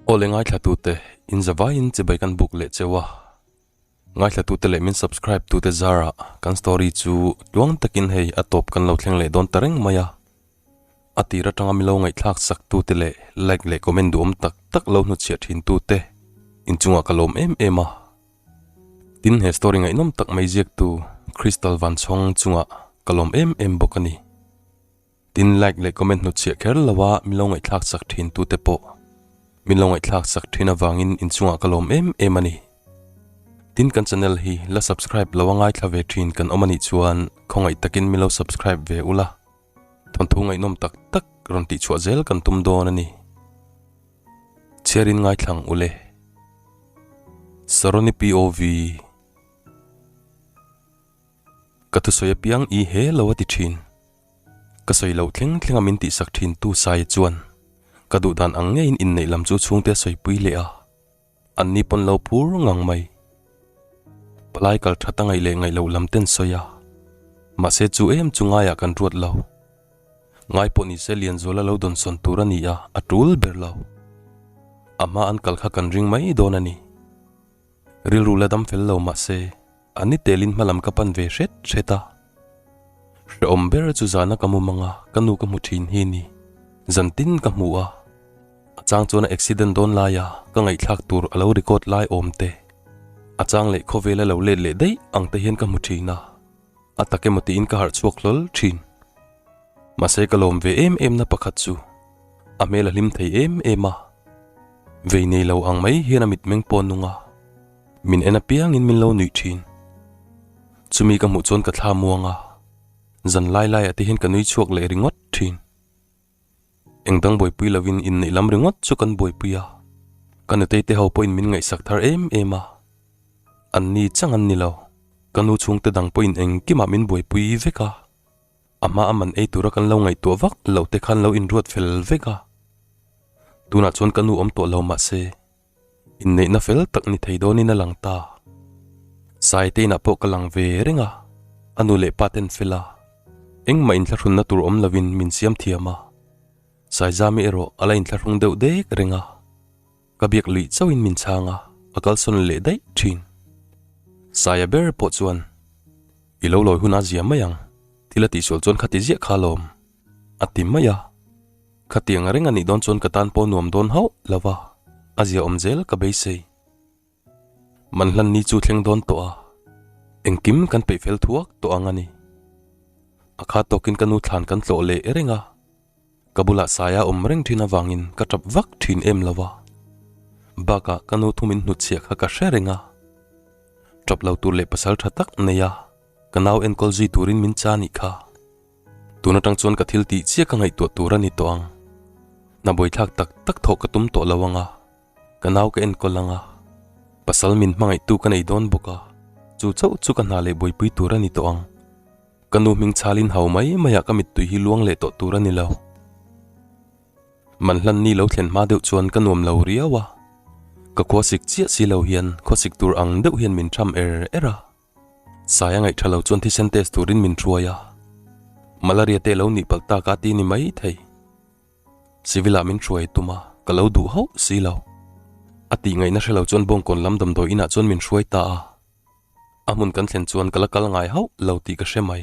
Aw le ngaithlatute, in zavaiin chibai kan buk leh cheu a. Ngaithlatute leh min subscribe tute zarah kan story chu tluang takin hei a tawp kan lo thleng leh dawn ta reng mai a. A tir atanga milo ngaihthlak sak tute leh like leh comment duhawm tak tak lo hnutchhiah thin tute inchungah ka lawm em em a. Tin he story ngaihnawm tak mai ziaktu Crystal Vanchhawng chungah ka lawm em em bawk a ni. Tin like leh comment hnutchhiah kher lo a min lo ngaihthlak sak thin tute pawh min lo ngaihthlak sak thin avangin inchungah ka lawm em em a ni. Tin kan channel hi la subscribe lo a ngaithla ve thin kan awm a nih chuan khawngaih takin min lo subscribe ve ula thawnthu ngaihnawm tak tak rawn tihchhuah zel kan tum dawn a ni. Chhiarin ngaithlang ule. Saroni POV. Ka thusawi apiang i he lo a ti thin. Ka sawi loh thleng thleng a min tihsak thin tu Saia chuan ka duh dan ang ngeiin inneih lam chu chhungte a sawipui leh a, an ni pawn lo phur ngang mai. Palai kal that a ngaih leh ngaih loh lam ten sawi a, mahse chu em chu ngaiah kan ruat lo. Ngai pawh nise Lianzuala lo dawnsawn tur a ni a, a tul ber lo. A hma an kal kha kan ring mai dawn a ni. Rilru la dam fel lo mahse, a ni telin hmalam ka pan ve hret hret a. Hrehawm ber chu zana ka mu mang a, ka nu ka hmu thin hi ni. Zan tin ka hmu a. A chang chuan a accident dawn laia ka ngaihthlak tur a lo record lai awm te. A chang leh khawvel a lo let leh daih ang te hian ka hmu thin a. A tak emaw tiin ka harh chhuak hlawl thin. Mahse ka lawm ve em em na pakhat chu a hmel a hlim thei em em a. Vei nei lo ang mai hian a mitmeng pawh a nung a, min en apiangin min lo nuih thin. Chumi ka hmuh chuan ka thla muang a, zan lai laiah te hian ka nui chhuak leh ringawt thin. Eng dang buaipui lovin inneih lam ringawt chu kan buaipui a, ka nutei te ho pawhin min ngaihsak thar em em a, an ni chang an ni lo, ka nu chhungte dang pawhin engkimah min buaipui vek a, a hma a man ei tura kan lo ngaihtuah vak loh te khan lo inruat fel vek a, tunah chuan ka nu awm tawh lo mahse inneihna fel tak ni thei dawnin a lang ta. Saite inah pawh ka lang ve reng a, a nu leh pa ten fel a, engmah inthlahrunna tur awm lovin min siam thiam a, Saizami erawh a la inthlahrung deuh dek reng a, ka biak luih chauhin min chhang a, a kalsawn leh daih thin. Saia ber pawh chuan, I lo lawi hun a zia mai ang, thil a tihsual chuan khati ziah kha alawm, a ti mai a. Khatiang reng a nih dawn chuan ka tan pawh nuam dawn hauh lo va, a zia awm zel ka beisei. Manhlan ni chu thleng dawn tawh a, engkim kan peih fel thuak tawh ang a ni. A kha tawkin ka nu thlan kan tlawh leh reng a, ka bulah saia awm reng thin avangin ka tap vak thin em lo va. Bakah ka nu thu min hnutchhiah kha ka hre reng a, tap lo tur leh pasal tha tak nei a, ka nau enkawl zui turin min cha nih kha. Tun atang chuan ka thil tih chiah ka ngaihtuah tur a ni tawh ang. Hna buaithlak tak tak thawh ka tum tawh lo ang a, ka nau ka enkawl ang a, pasal min hmangaihtu ka nei dawn bawk a, chu chauh chu ka hna leh buaipui tur a ni tawh ang. Ka nu hming chhalin hau mai maiah ka mittui hi luang leh tawh tur a ni lo. Manhlan ni lo thlen hma deuh chuan ka nuam lo riau a, ka khuasik chiah si lo hian khuasik tur ang deuh hian min tham er er a. Sai a ngaih tha lo chuan thisen test turin min hruai a, malaria te lo nih palh tak a ti ni mai thei. Civil ah min hruai tum a, ka lo duh hauh si lo. A tih ngaihna hre lo chuan Bawngkawn lam damdawi inah chuan min hruai ta a, a hmun kan thlen chuan ka la kal ngai hauh lo tih ka hre mai.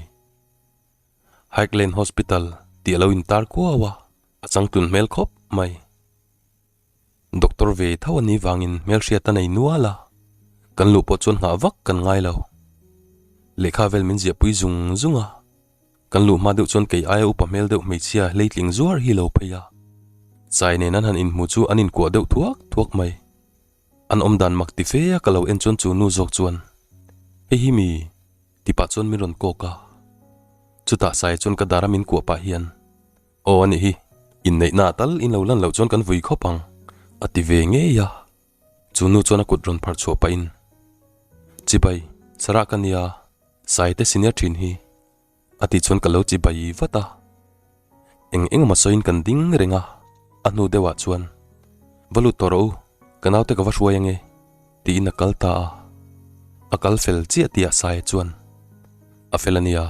Highland Hospital tih a lo intar kuau a, a changtlun hmel khawp mai. Doctor ve tho a nih vangin hmelhriat a nei nual a, kan luh pawh chuan nghah vak kan ngai lo. Lehkha vel min ziahpui zung zung a, kan luh hma deuh chuan kei aia upa hmel deuh hmeichhia hleitling zuar hi lo phei a. Chai nen an han inhmu chu an inkuah deuh thuak thuak mai. An awm dan mak ti fe a ka lo en chuan chu nu zawk chuan, Hei hi mi? ti pah chuan min rawn kawk a. Chutah Saia chuan ka dar a min kuah pah hian, Aw a nih hi, inneihna ah tal in lo lan loh chuan kan vui khawp ang, a ti ve ngei a. Chu nu chuan a kut rawn phar chhuah pahin, Chibai, Sarah ka nia, Saite senior thin hi, a tih chuan ka lo chibai vat a. Eng eng emaw sawiin kan ding reng a, a hnu deuhah chuan, Va lut tawh rawh u, ka naute ka va hruai ange, tiin a kal ta a. A kal fel chiah tihah Saia chuan, A fel a nia,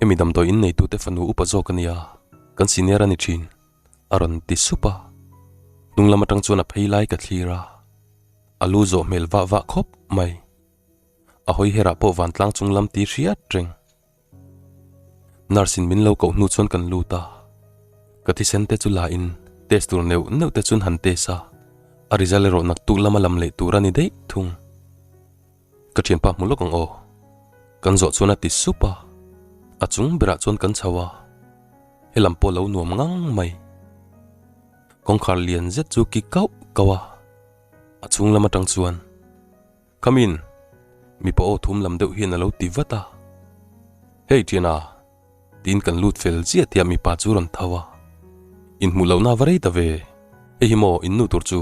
hemi damdawi in neitute fanu upa zawk a nia, kan senior a ni thin, a rawn ti sup a. Hnung lam atang chuan a phei lai ka thlir a, a lu zawh hmel vah vah khawp mai. A hawi herah pawh vantlang chung lam ti hriat reng. Nurse in min lo koh hnu chuan kan lut a, ka thisen te chu la in test tur neuh neuh te chuan han test a, a result erawh naktuk lama lam leh tur a ni daih thung. Ka thianpa hmu lawk ang aw. Kan zawh chuan a ti sup a, a chung berah chuan kan chho a, helam pawh lo nuam ngang mai. Kawngkhar lian zet chu ki kauh kauh a, a chhung lam atang chuan, Come in! Mipa aw thum lam deuh hian a lo ti vat a. Hey thiana! Tiin kan lut fel chiah tih ah mipa chu rawn tho a. Inhmuh lohna va rei ta ve, hei hi maw in nu tur chu?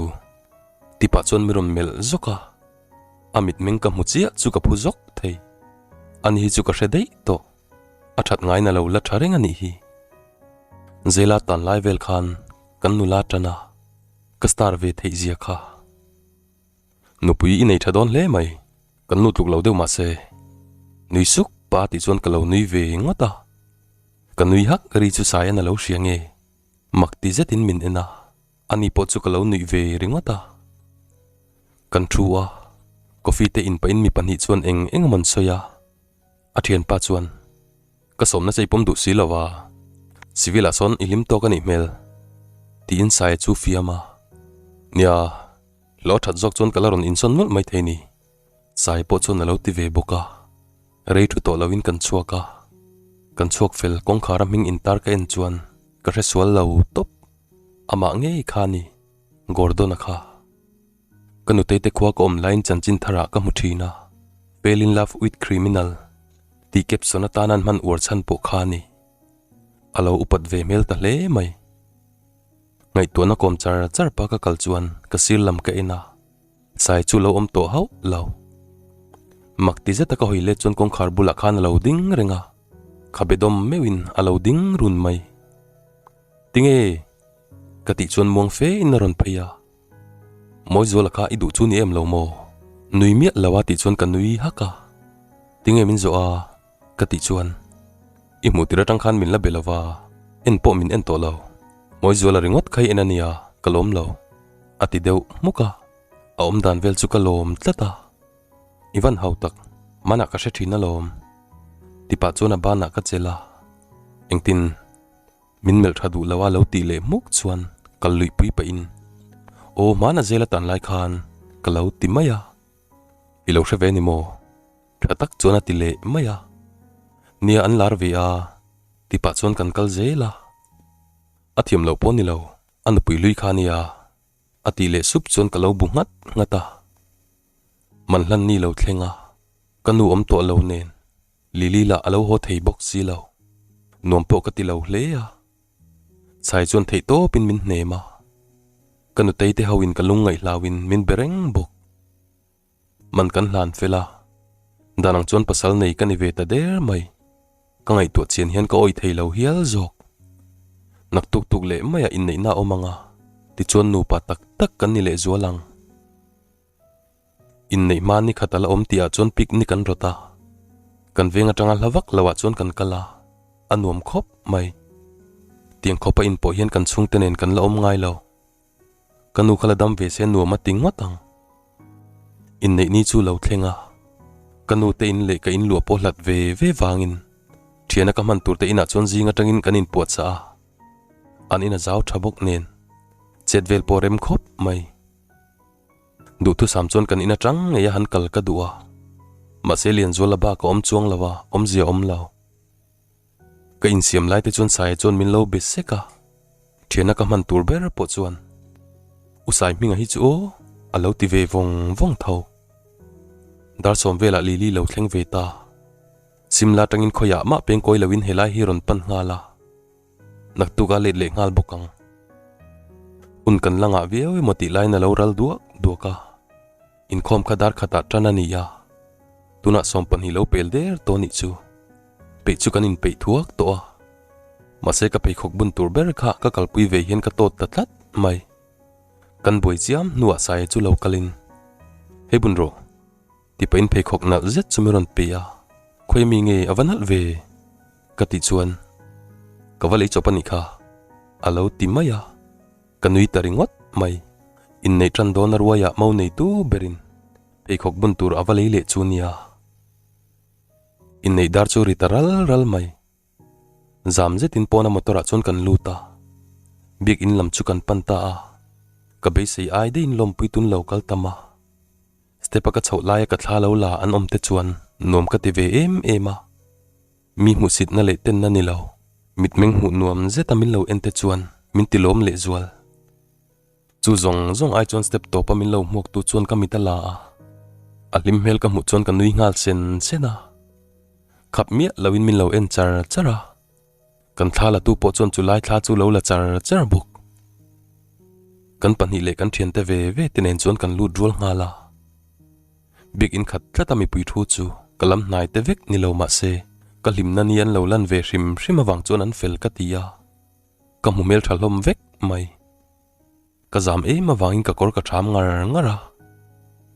Ti pah chuan mi rawn melh zawk a. A mitmeng ka hmu chiah chu ka phu zawk thei. Ani hi chu ka hre daih tawh. A that ngaina lo la tha reng a nih hi. Zela tan lai vel khan kan nula tan a, ka star ve theih zia kha. Nupui i nei tha dawn hle mai, kan nu tluk lo deuh mah se. Nui suk pa tih chuan ka lo nui ve ngawt a. Ka nui hak ri chu Saian a lo hria nge? Mak ti zetin min en a. Ani pawh chu ka lo nuih ve ringawt a. Kan thu a, coffee te in pahin mi pahnih chuan eng eng emaw an sawi a. A thianpa chuan, Ka sawmna chei pawm duh si lo a, civil ah sawn i hlim tawk a nih hmel, tiin Saia chu fiam a. Nia, hlawh that zawk chuan ka la rawn insawn nawlh mai thei ni, Saia pawh chuan a lo ti ve bawk a. Rei thu tawh loin kan chhuak a, kan chhuak fel kawngkhar a hming intar ka en chuan ka hresual lo tawp. Amah ngei kha a ni, Gordon-a kha. Ka nutei te khua ka awm laiin chanchin tharah ka hmu thin a, Fell in love with criminal tih caption atana an hman uar chhan pawh kha a ni. A lo upat ve hmel ta hle mai. Ngaihtuahna kawm char char pa ka kal chuan ka sir lam ka en a, Sai chu lo awm tawh hauh lo. Mak ti zeta ka hawi let chuan kawngkhar bulah khan a lo ding reng a, khabe dawm meuhin a lo ding run mai. Tinge? Ka tih chuan muang fe in a rawn phei a. Mawizuala kha i duh chu ni em lo maw? Nui miah lo a tih chuan ka nui hak a. Tinge min zawh a? Ka tih chuan I hmuh tir atang khan min la be lo va, en pawh min en tawh lo. Mawizuala ringawt kha i en a nia, ka lawm lo. A ti deuh hmuk a. A awm dan vel chu ka lawm tlat a. I van hau tak, manah ka hre thin alawm. Tipah chuan a banah ka chelh a. Engtin? Min melh tha duh lo a lo tih leh hmuk chuan kal luih pui pahin Aw hmana zel a tan lai khan ka lo ti mai a, I lo hre ve ni maw? Tha tak chuan a ti leh mai a, Nia an lar ve a ti pah chuan kan kal zel a, A thiam loh pawh ni lo, a nupui hlui kha nia a tih leh sup chuan ka lo bu nghat nghat a, Man hlan ni lo thleng a, ka nu awm tawh lo nen. Lily lah a lo haw thei bawk si lo. Nuam pawh ka ti lo hle a. Chhai chuan theih tawpin min hnem a. Ka nutei te hoin ka lung ngaihhlauin min be reng bawk. Man kan hlan fel a. Dan ang chuan pasal nei ka ni ve ta der mai. Ka ngaihtuah chian hian ka awih thei lo hial zawk. Naktuk tuk leh maiah inneihna a awm ang a, tichuan nupa tak tak kan ni lehzual ang. Inneih hma ni khat a la awm tihah chuan picnic an rawt a, kan veng atanga hla vak loah chuan kan kal a, a nuam khawp mai. Tiang khawpa inpawh hian kan chhungte nen kan la awm ngai lo. Ka nu kha la dam ve se nuam a ti ngawt ang. Inneih ni chu lo thleng a, ka nu te in leh ka in luah pawh hlat ve ve vangin thiana ka hman tur te inah chuan zing atangin kan inpuahchah a, an in a zau tha bawk nen chet vel pawh rem khawp mai. Duhthusam chuan kan in atang ngei a han kal ka duh a, mahse Lianzuala bak a awm chuang lo a, awmzia awm lo. Ka insiam lai te chuan Saia chuan min lo be sek a, thiana ka hman tur ber pawh chuan U Sai hminga hi chu aw a lo ti ve vawng vawng tho. Dar sawm velah Lily lo thleng ve ta. Simla atangin khawiah mah pengkawi loin helai hi rawn pan nghal a. Naktuk a let leh nghal bawk ang. Hun kan la ngah viau emaw tih laiin a lo ral duak duak a. Inkhawm kha dar khatah tan a ni a, tunah 12 lo pel der tawh anih chu. Peih chu kan inpeih thuak tawh a. Mahse ka pheikhawk bun tur ber kha ka kalpui ve hian ka tawt ta tlat mai. Kan buai chiam hnuah Saia chu lo kalin, Hei bun rawh. Ti pahin pheikhawk nalh zet chu min rawn pe a, Khawi ami nge a va nalh ve? Ka tih chuan, Ka va lei chawp a nih kha, a lo ti mai a, ka nui ta ringawt mai. Inneih tan dawn a ruaiah mo neitu berin pheikhawk bun tur a va lei leh chu nia. Inneih dar chu ri ta ral ral mai. Zam zetin pawna motor ah chuan kan lut a, biakinn lam chu kan pan ta a, ka beisei ai daihin lawmpui tun lo kal tam a. Step a ka chhoh laia ka thla lo la an awm te chuan nuam ka ti ve em em a, mi hmuhsitna leh tenna ni lo, mitmeng hmuh nuam zeta min lo en te chuan min ti lawm leh zual. Chu zawng zawng ai chuan step tawpa min lo hmuak tu chuan ka mit a la a, a hlim hmel ka hmuh chuan ka nui nghal sen sen a, khap miah loin min lo en char char a, kan thla la tu pawh chuan chu lai thla chu lo la char char bawk. Kan pahnih leh kan thiante ve ve te nen chuan kan lut rual nghal a, biakinn khat tlat a mipui thu chu ka lam hnai te vek ni lo mahse ka hlimna ni an lo lan ve hrim hrim avang chuan an fel ka ti a, ka hmu hmeltha hlawm vek mai. Ka zam em avangin ka kawr ka ṭham ngar ngar a,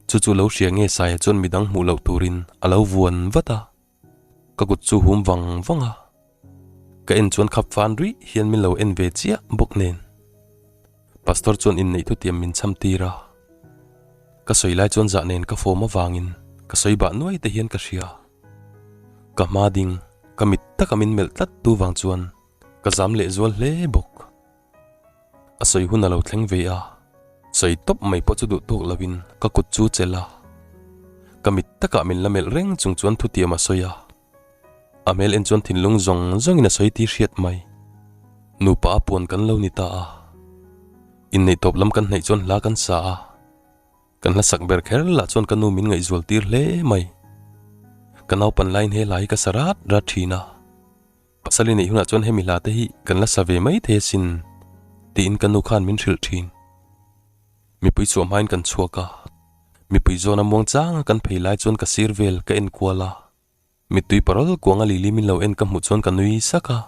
chu chu lo hria nge Saia chuan midang hmuh loh turin a lo vuan vat a, ka kut chu hum vang vang a, ka en chuan khap fan ruih hian min lo en ve chiah bawk nen. Pastor chuan inneih thutiam min cham tir a, ka sawi lai chuan zah nen ka fawm avangin ka sawi bah nuai te hian ka hria. Ka hma ding, ka mit taka min melh tlat tu vang chuan ka zam leh zual hle bawk. A sawi hun a lo thleng ve a, sawi tawp mai pawh chu duh tawk lovin ka kut chu chelh a, ka mit takah min la melh reng chung chuan thutiam a sawi a, a hmel en chuan thinlung zawng zawngin a sawi tih hriat mai. Nupa a puan kan lo ni ta a, inneih tawp lam kan hnaih chuan hla kan sa a, kan hla sak ber kher lah chuan ka nu min ngaihzual tir hle mai. Ka naupan laiin he hla hi ka sa rat rat thin a. Pasal i neih hunah chuan hemi hla te hi kan la sa ve mai thei asin tiin ka nu khan min hrilh thin. Mipui chhuah hmain kan chhuak a, mipui zawn a muang chang a kan phei lai chuan ka sir vel ka en kual a, mittui parawl kuang a lili min lo en ka hmuh chuan ka nui sak a,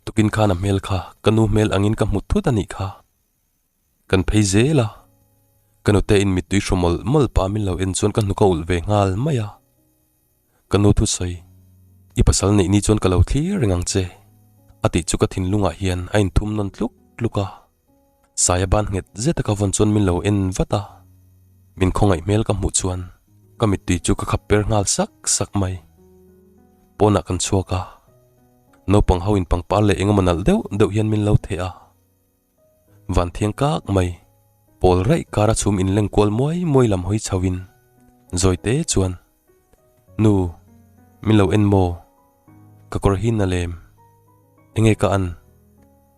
tukin khan a hmel kha ka nu hmel angin ka hmu thut a nih kha. Kan phei zel a, ka nute in mittui hru mawlh mawlh pah min lo en chuan ka hnuk a ulh ve nghal mai a. Ka nu thusawi, I pasal neih ni chuan ka lo thlir reng ang che, a tih chu ka thinlungah hian a inthum nawn tluk tluk a. Saia ban nghet zet a ka vawn chuan min lo en vat a, min khawngaih hmel ka hmuh chuan ka mittui chu ka khap per nghal sak sak mai. Pawnah kan chhuak a, naupang ho in pangpar leh engemaw nalh deuh deuh hian min lo theh a. Van thiang kak mai, pawl raih kara chhum inleng kual muai muai lam hawi chho in zawi te chuan, Nu, min lo en maw? Ka kawr hi na lem. Enge ka an?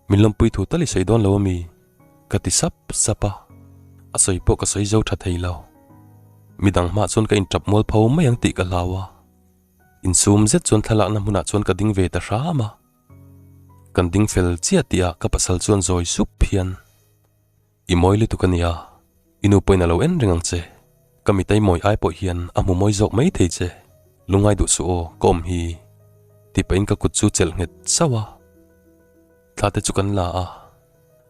Min lawmpui thu tal i sawi dawn lo ami? Ka ti sap sap a, a sawi pawh ka sawi zo tha thei lo. Midang hmah chuan ka inṭap mual pho mai ang tih ka hlau a, insum zet chuan thlalakna hmunah chuan ka ding ve ta hram a. Kan ding fel chiah tih ah ka pasal chuan zawi sup hian, I mawi lutuk a nia, i nu pawhin a lo en reng ang che, ka mitei mawi ai pawh hian a hmu mawi zawk mai thei che, lungngai duh suh aw ka awm hi, tih pahin ka kut chu chelh nghet sauh a. Thla te chu kan la a,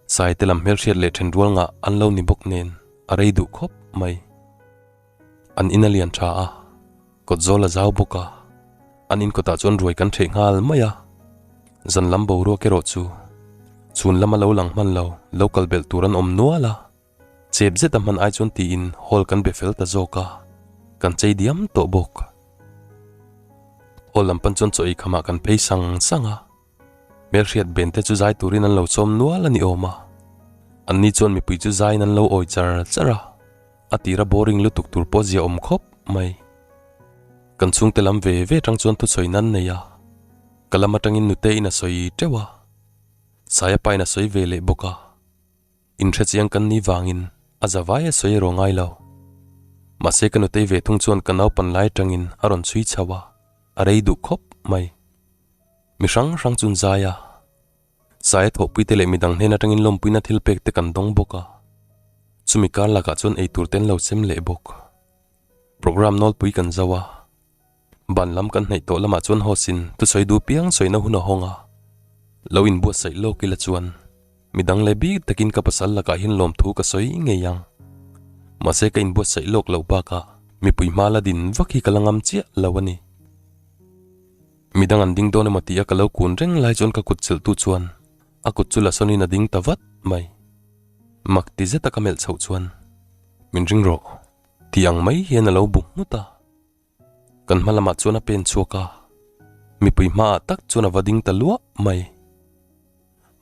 Sai te lam hmelhriat leh then rual ngah an lo ni bawk nen a rei duh khawp mai. An in a lian tha a, kawt zawl a zau bawk a, an in kawtah chuan ruai kan ṭheh nghal mai a, zan lam boruak erawh chu chhun lama lo lang hman lo, lo kal belh tur an awm nual a, chep zet a hman ai chuan tiin hall kan be fel ta zawk a, kan chei diam tawh bawk. Hall lam pan chuan chaw ei khamah kan phei sang sang a. Hmelhriat ben te chu zai turin an lo sawm nual a ni awm a, anni chuan mipui chu zaiin an lo awi char char a, a tira boring lutuk tur pawh zia awm khawp mai. Kan chhungte lam ve ve atang chuan thusawi nan nei a, ka lam atangin nute in a sawi teuh a, Saia pa in a sawi ve leh bawk a. Inhrechiang kan ni vangin a za vai a sawi erawh ngai lo. Mahse ka nutei ve thung chuan ka naupan lai atangin a rawn chhui chho a, a rei duh khawp mai. Mi hrang hrang chuan zai a, Saia thawhpuite leh midang hnen atangin lawmpuina thil pek te kan dawng bawk a, chumi kar lakah chuan eitur te an lo sem leh bawk. Programme nawlpui kan zo a, ban lam kan hnaih tawh lamah chuan host-in thusawi duh piang sawina hun a hawng a, lo inbuatsaih lawk ila chuan midang leh bik takin ka pasal lakah hian lawmthu ka sawi ngei ang. Mahse ka inbuatsaih lawk loh bakah mipui hma la din vak hi ka la ngam chiah lo a ni. Midang an ding dawn emaw tih a ka lo kun reng lai chuan ka kut chelhtu chuan a kut chu la sawnin a ding ta vat mai. Mak ti zeta ka melh chhoh chuan, Min ring rawh, ti ang mai hian a lo bu nghut a. Kan hma lamah chuan a pen chhuak a, mipui hmaah tak chuan a va ding ta luah mai.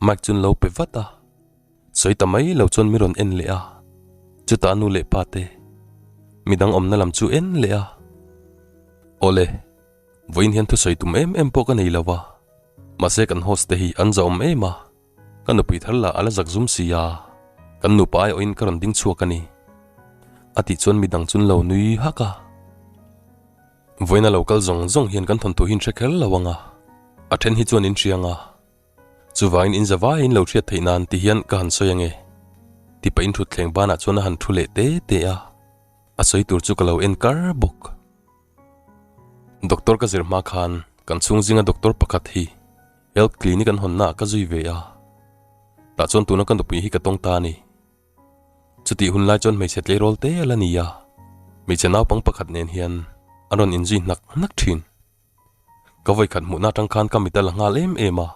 Mike chuan lo pe vat a, sawi ta mai lo chuan mi rawn en leh a, chutah a nu leh pa te midang awmna lam chu en leh a. Awle, vawiin hian thusawi tum em em pawh ka nei lo a, mahse kan host te hi an zahawm em a, Ka nupui thar lah a la zak zum si a, kan nupa aiawhin ka rawn ding chhuak a ni. A tih chuan midang chu an lo nui hak a. Vawiin a lo kal zawng zawng hian kan thawnthu hi in hre kher lo ang a, a then hi chuan in hriang a. Chuvangin in za vaiin lo hriat theih nan ti hian ka han sawi ang e. Ti pahin thutthleng banah chuan a han thu leh te te a, a sawi tur chu ka lo en kar bawk. Doctor ka zir hma khan kan chhung zinga doctor pakhat hi Health clinic an hawnna ah ka zui ve a, tah chuan tuna ka nupui hi ka tawng ta a ni. Chutih hun lai chuan hmeichhe tleirawl te a la ni a, hmeichhe naupang pakhat nen hian an rawn inzui hnak hnak thin. Ka vawikhat hmuhna atang khan ka mit a la nghal em em a,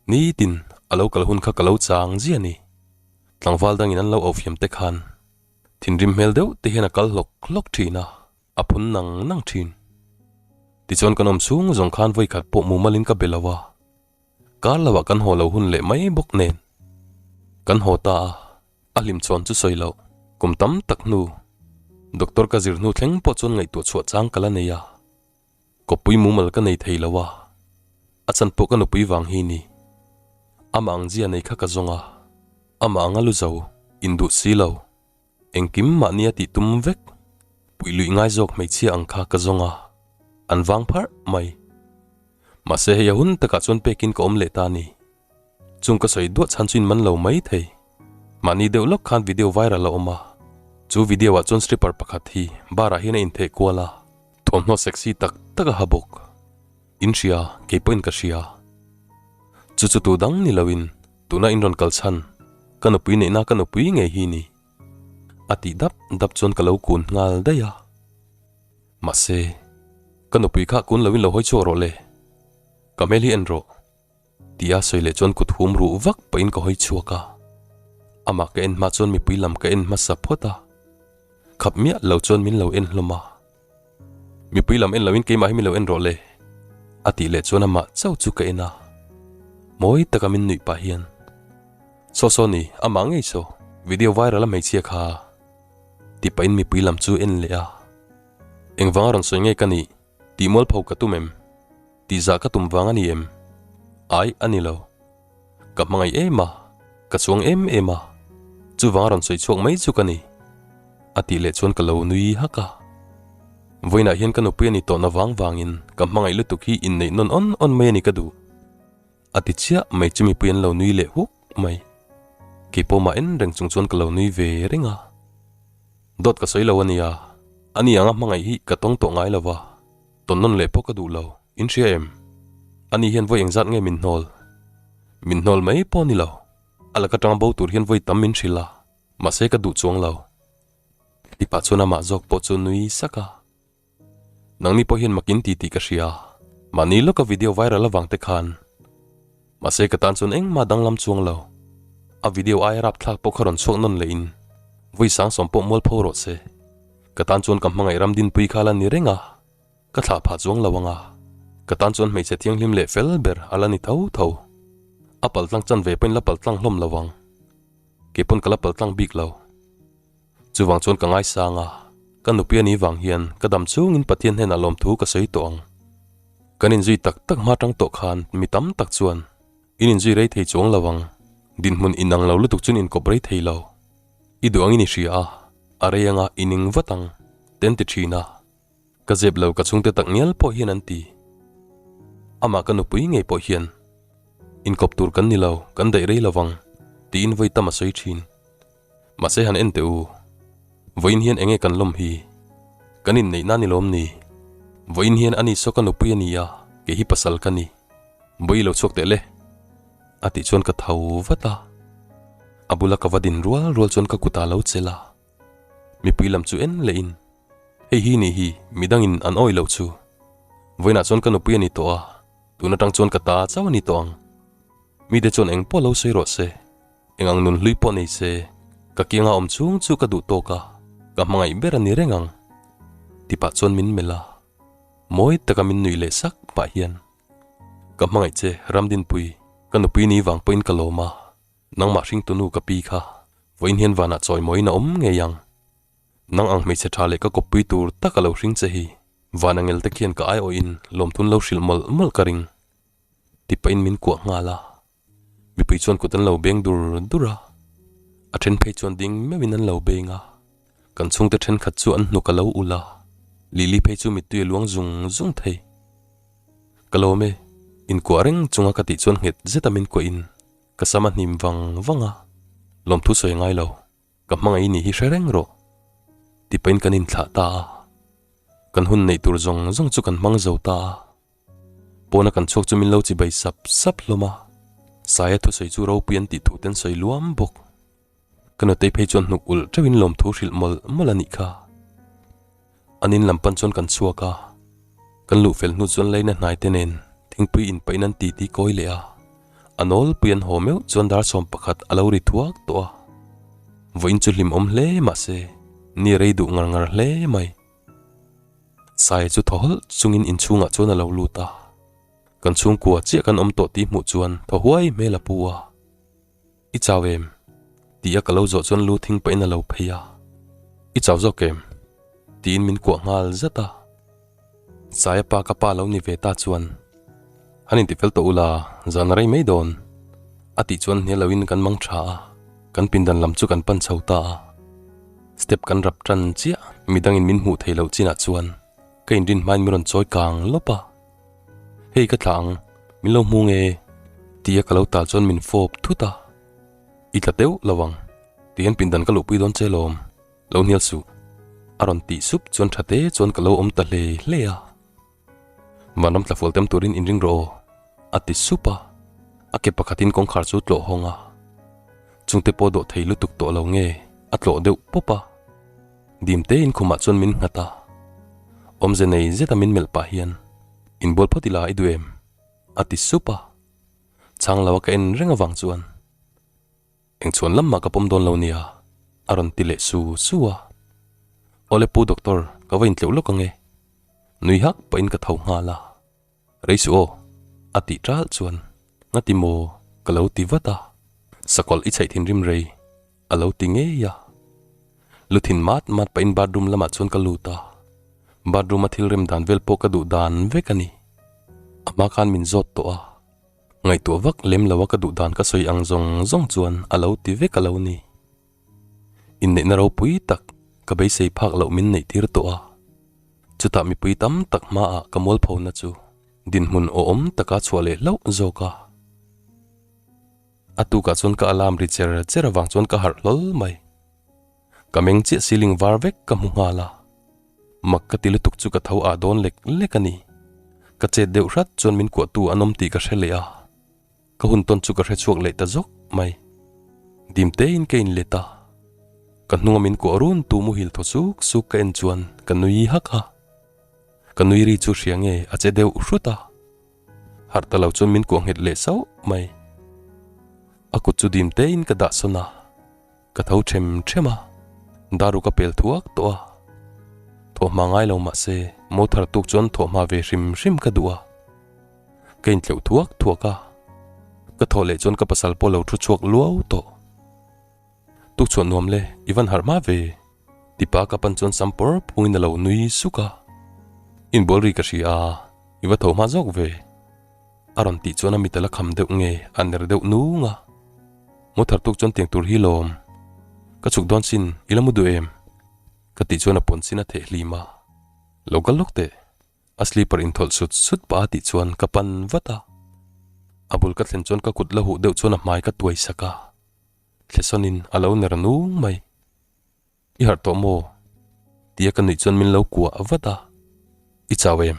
nitin a lo kal hun kha ka lo chang ziah a ni. Tlangval dangin an lo aufiam te khan thinrim hmel deuh te hian a kal hlawk hlawk thin a. A phun nang nang thin. Tichuan kan awm chhung zawng khan vawikhat pawh mumalin ka be lo a, kar loah kan haw lo hun leh mai bawk nen. Kan haw ta a, a hlim chuan chu sawi loh, kum tam tak hnu, doctor ka zir hnu thleng pawh chuan ngaihtuah chhuah chang ka la nei a, kawppui mumal ka nei thei lo a, a chan pawh ka nupui vang hi ni. Amah ang zia nei kha ka zawng a, amah anga lu zo, induh si lo. Engkim mahnia tih tum vek, puih luih ngai zawk hmeichhia ang kha ka zawng a, an vang pharh mai. Mahse hei a hun takah chuan pekin ka awm leh ta a ni. Chung ka sawi duah chhan chu in man lo mai thei. Mahni deuh lawk khan video viral a awm a, chu video ah chuan stripper pakhat hi bar ah hian a intheh kual a, thawmhnaw sexy tak tak a ha bawk. In hria, kei pawhin ka hria. Chu chu tu dang ni loin tuna in rawn kal chhan, ka nupui neihna ka nupui ngei hi ni. A tih dap dap chuan ka lo kun nghal daih a. Mahse, ka nupui kha kun loin lo hawi chhuak rawh le. Ka hmel hi en rawh. Tia sawi leh chuan kut hum ruh vak pahin ka hawi chhuak a. Amah ka en hma chuan mipui lam ka en hmasa phawt a. Khap miah lo chuan min lo en hlawm a. Mipui lam en loin keimah hi min lo en rawh le. A tih leh chuan amah chauh chu ka en a. Mawi taka min nuih pah hian. Saw saw ni, amah ngei saw, video viral a hmeichhia kha. Ti pahin mipui lam chu en leh a. Engvanga rawn sawi ngei ka nih? Tih mualpho ka tum em? Tih zah ka tum vang a ni em? Ai, a ni lo. Ka hmangaih em a, ka chuang em em a, chuvanga rawn sawi chhuak mai chu ka ni. A tih leh chuan ka lo nui hak a. Vawiinah hian ka nupui a ni tawhna vang vangin ka hmangaih lutuk hi inneih nawn awn awn mai a ni ka duh. A ti chiah mai chu mipui an lo nui leh huk mai. Keipawh mah en reng chung chuan ka lo nui ve reng a. Dawt ka sawi lo a nia, ani anga hmangaih hi ka tawng tawh ngai lo va, tawn nawn leh pawh ka duh lo, in hria em? Ani hian vawi engzat nge min hnawl? Min hnawl mai pawh a ni lo, a laka tang bo tur hian vawi tam min hrilh a, mahse ka duh chuang lo. Tipa chuan amah zawk pawh chu nui sak a. Nangni pawh hian makin ti tih ka hria, mahni lawka video viral avang te khan. Mahse ka tan chuan engmah danglam chuang lo. A video aia rapthlak pawh kha rawn chhuak nawn leh in vawi sangsawm pawh mualpho rawh se. Ka tan chuan ka hmangaih ram dinpui kha la ni reng a, ka thlah phah chuang lo ang a. Ka tan chuan hmeichhe thianghlim leh fel ber a la ni tho tho. A paltlang chan ve pawhin la paltlang hlawm lo ang. Keipawn ka la paltlang bik lo. Chuvang chuan ka ngaisang a, ka nupui a nih vang hian ka dam chungin Pathian hnenah lawmthu ka sawi tawh ang. Kan inzui tak tak hma tang tawh khan mi tam tak chuan in inzui rei thei chuang lo ang, dinhmun inang lo lutuk chuan inkawp rei thei lo. I duh angin i hria a, a rei anga i ning vat ang, te an ti thin a. Ka zep lo ka chhungte tak ngial pawh hian an ti. Amah ka nupui ngei pawh hian inkawp tur kan ni lo, kan daih rei lo vang, tiin vawi tam a sawi thin. Mahse han en teh u, vawiin hian enge kan lawm hi? Kan inneihna ni lawm ni? Vawiin hian ani saw ka nupui a ni a, kei hi pasal ka ni. Bawi lo chhuak teh le. A tih chuan ka tho vat a. A bula ka va din rual rual chuan ka kutah a lo chelh a. Mipui lam chu en leh in, Hei hi nih hi, midangin an awih loh chu. Vawiinah chuan ka nupui a ni tawh a, tun atang chuan ka ta chauh a ni tawh ang. Mite chuan eng pawh lo sawi rawh se. Eng ang nun hlui pawh nei se, Ka kianga awm chhung chu ka duh tawk a, ka hmangaih ber a ni reng ang. Tipah chuan min melh a, mawi taka min nuih leh sak pah hian, Ka hmangaih che Ramdinpui, ka nupui ni vang pawhin ka lawm a, nangmah hringtunu ka pi kha vawiin hian vanah chawimawiin a awm ngei ang. Nang ang hmeichhe tha leh ka kawppui tur tak a lo hring che hi van angel te khian ka aiawhin lawmthun lo hrilh mawlh mawlh ka ring. Tipahin min kuah nghal a. Mipui chuan kut an lo beng dur dur a, a then phei chuan ding meuhin an lo beng a, kan chhungte thenkhat chu an hnuk a lo ulh a, Lily phei chu mittui a luang zung zung thei. Ka lawm e, inkuah reng chunga ka tih chuan nghet zeta min kuahin ka sam a hnim vang vang a, lawmthu sawi a ngai lo, ka hmangaih ni hi hre reng rawh tipahin kan inthlah ta a, kan hun neih tur zawng zawng chu kan hmang zo ta a. Pawna kan chhuak chu min lo chibai sap sap hlawm a, Saia thusawi chu ropui an tih thu te an sawi luam bawk. Ka nutei phei chuan hnuk ulh teuhin lawmthu hrilh mawlh mawlh a nih kha. An in lam pan chuan kan chhuak a, kan luh fel hnu chuan leina hnai te nen thingpui inpaih in an titi kawi leh a, a nawlpui an haw meuh chuan dar 11 a lo ri thuak tawh a. Vawiin chu hlimawm hle mahse ni rei duh ngar ngar hle mai. Saia chu thaw hawlh chungin inchhungah chuan a lo lut a, kan chhungkua chiah kan awm tawh tih hmuh chuan thaw huai hmel a pu a. I chau em? Tih a ka lo zawh chuan lu thing pahin a lo phei a. I chau zawk em? Tiin min kuah nghal zat a. Saia pa ka pa lo ni ve ta chuan, Han intifel tawh ula, zan a rei mai dawn. A tih chuan hnial loin kan mang tha a, kan pindan lam chu kan pan chho ta a. Step kan rap tan chiah, midangin min hmuh theih loh chinah chuan ka inrin hmain min rawn chawi kang lawp a. Hei ka thlah ang, min lo hmu nge? Tia ka lo tal chuan min fawp thut a. I tla deuh lo ang, tihian pindan ka luhpui dawn che lawm, lo hnial suh. A rawn tih sup chuan tha te chuan ka lo awm ta hle hle a. Vanram tlafual tem turin inring rawh aw, a ti sup a. A ke pakhatin kawngkhar chu tlawh hawng a. Chungte pawh dawh thei lutuk tawh lo nge a tlawh deuh pawp a. Dim tein khumah chuan min nghat a. Awmze nei zeta min melh pah hian, Inbual phawt ila i duh em? a ti sup a. Chhang lo a ka en reng avang chuan. Eng chhuan lam mah ka pawm dawn lo nia, a rawn ti leh su su a. Awle Pu Doctor, ka va intleuh lawk ang e. Nui hak pahin ka tho nghal a. Rei suh aw, a tih ṭalh chuan, Ngati maw? ka lo ti vat a. Sakawlh i chhaih thinrim rei, a lo ti ngei a. Lu thin mat mat pahin bathroom lamah chuan ka lut a. Bathroom a thil rem dan vel pawh ka duh dan vek a ni. A hma khan min zawt tawh a. Ngaihtuah vak lem lo a ka duh dan ka sawi ang zawng zawng chuan a lo ti vek a lo ni. Inneihna ropui tak ka beisei phak loh min neih tir tawh a. Chutah mipui tam tak hmaah ka mualphona chu dinhmun awhawm taka chhuah leh hlauh zawk a. A tukah chuan ka alarm ri cher cher avang chuan ka harh hlawl mai. Ka meng chiah ceiling var vek ka hmu nghal a. Mak ka ti lutuk chu ka tho ah dawn lek lek a ni. Ka chet deuh hrat chuan min kuahtu an awm tih ka hre leh a. Ka hun tawn chu ka hre chhuak leh ta zawk mai. Dim tein ka inlet a. Ka hnunga min kuah run tu muhil thaw suk suk ka en chuan ka nui hak a. Ka nui ri chu hria nge a che deuh hrut a. Harh ta lo chuan min kuah nghet leh sauh mai. A kut chu dim tein ka dah sawn a. Ka tho them them a, daru ka pel thuak tawh a. Thawhhma ngai lo mah se, mo thar tuk chuan thawhhma ve hrim hrim ka duh a. Ka intleuh thuak thuak a, ka thawh leh chuan ka pasal pawh lo thu chhuak luau tawh. Tuk chhuah nuam le, i van harh hma ve, tipa ka pan chuan sam pawr phungin a lo nui suk a. Inbual ri ka hria a, i va tho hma zawk ve. A rawn tih chuan a mit a la kham deuh nge a ner deuh nung a. Mu thar tuk chuan tiang tur hi lawm. Ka chhuk dawn sin, i la mu duh em? Ka tih chuan a pawn sin a theh hlim a. Lo kal lawk teh. A slipper inthawlh sut sut pah a tih chuan ka pan vat a. A bul ka thlen chuan ka kut la huh deuh chuan a hmai ka tuai sak a. Thlesawnin a lo ner nung mai. I harh tawh maw? Tia ka nuih chuan min lo kuah vat a, I chau em?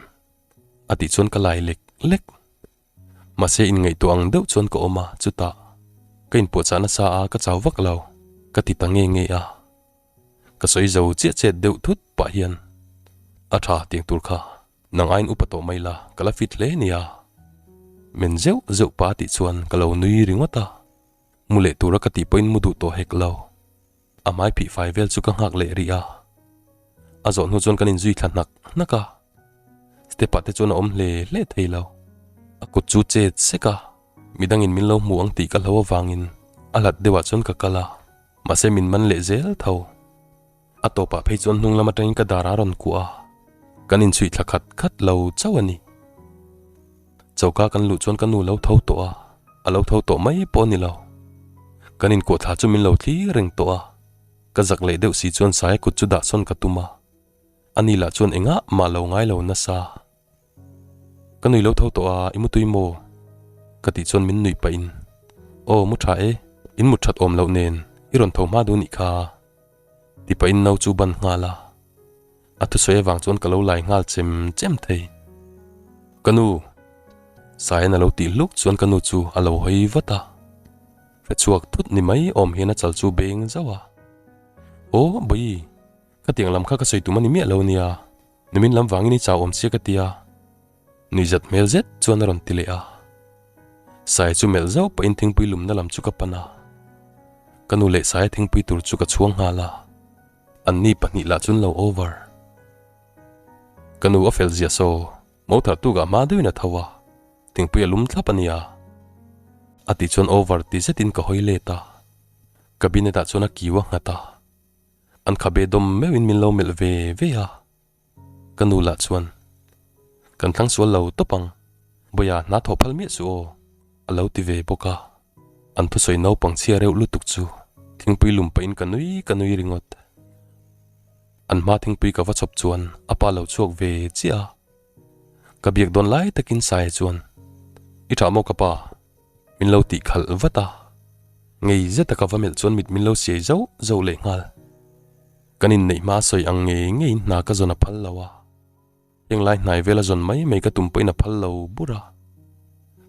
A tih chuan ka lai lek lek. Mahse inngaihtuah ang deuh chuan ka awm a, chutah ka inpuahchah nasa a ka chau vak lo, ka ti ta nge nge a. Ka sawi zo chiah chet deuh thut pah hian, A tha tiang tur kha, nang aiin upa tawh mai la, ka la fit hle nia. Men zeuh zeuh pa tih chuan ka lo nui ringawt a, mu leh tura ka tih pawhin mu duh tawh hek lo. A hmai phih fai vel chu ka nghak leh rih a. A zawh hnu chuan kan inzui thla hnak hnak a. Step ah te chuan a awm hle hle thei lo. A kut chu chet sek a, midangin min lo hmu ang tih ka hlo avangin a hlat deuhah chuan ka kal a, mahse min man leh zel tho. A tawpah phei chuan hnung lam atangin ka dar a rawn kuah a, kan inchhuih thla khat khat lo chauh a ni. Choka kan luh chuan ka nu lo tho tawh a, a lo tho tawh mai pawh a ni lo. Kan inkuah thla chu min lo thlir reng tawh a, ka zak leh deuh si chuan Saia kut chu dah sawn ka tum a, ani lah chuan engah mah lo ngai lo nasa. Ka nui lo tho tawh a, i mutui maw? Ka tih chuan min nuih pahin, Aw mu tha e, in mut that awm loh nen i rawn tho hma duh nih kha. Ti pahin no chu ban nghal a, a thusawi avang chuan ka lo lai nghal chem chem thei. Ka nu! Saian a lo tih hluk chuan ka nu chu a lo hawi vat a, hre chhuak thut ni mai awm hian a chal chu beng zauh a. Aw Bawihi, khatiang lam kha ka sawi tum a ni miah lo nia, nimin lam vangin i chau awm sia ka ti a. Nuihzat hmel zet chuan a rawn ti leh a. Sai chu melh zauh pahin thingpui lumna lam chu ka pan a. Ka nu leh Saia thingpui tur chu ka chhuang nghal a. Anni pahnih lah chuan lo over. Ka nu a fel zia saw, mo thar tukah hma deuhin a tho a, thingpui a lum thlap a nia. A tih chuan over ti zetin ka hawi let a. Cabinet ah chuan a kiu a nghat a. An khabe dawm meuhin min lo melh ve ve a. Ka nu lah chuan, Kan thlang sual lo tawp ang, Bawiha hna thawh phal miah suh aw, a lo ti ve bawk a. An thusawi naupang chhia reuh lutuk chu thingpui lum pahin ka nui ka nui ringawt. An hma thingpui ka va chhawp chuan a pa lo chhuak ve chiah a. Ka biak dawn lai takin Saia chuan, I ṭha maw ka pa? Min lo tih khalh vat a. Ngei zeta ka va melh chuan mit min lo siai zauh zauh lehnghal. Kan inneih hma sawi ang ngei ngeiin hna ka zawn a phal lo a, heng lai hnai vela zawn mai mai ka tum pawhin a phal lo bur a.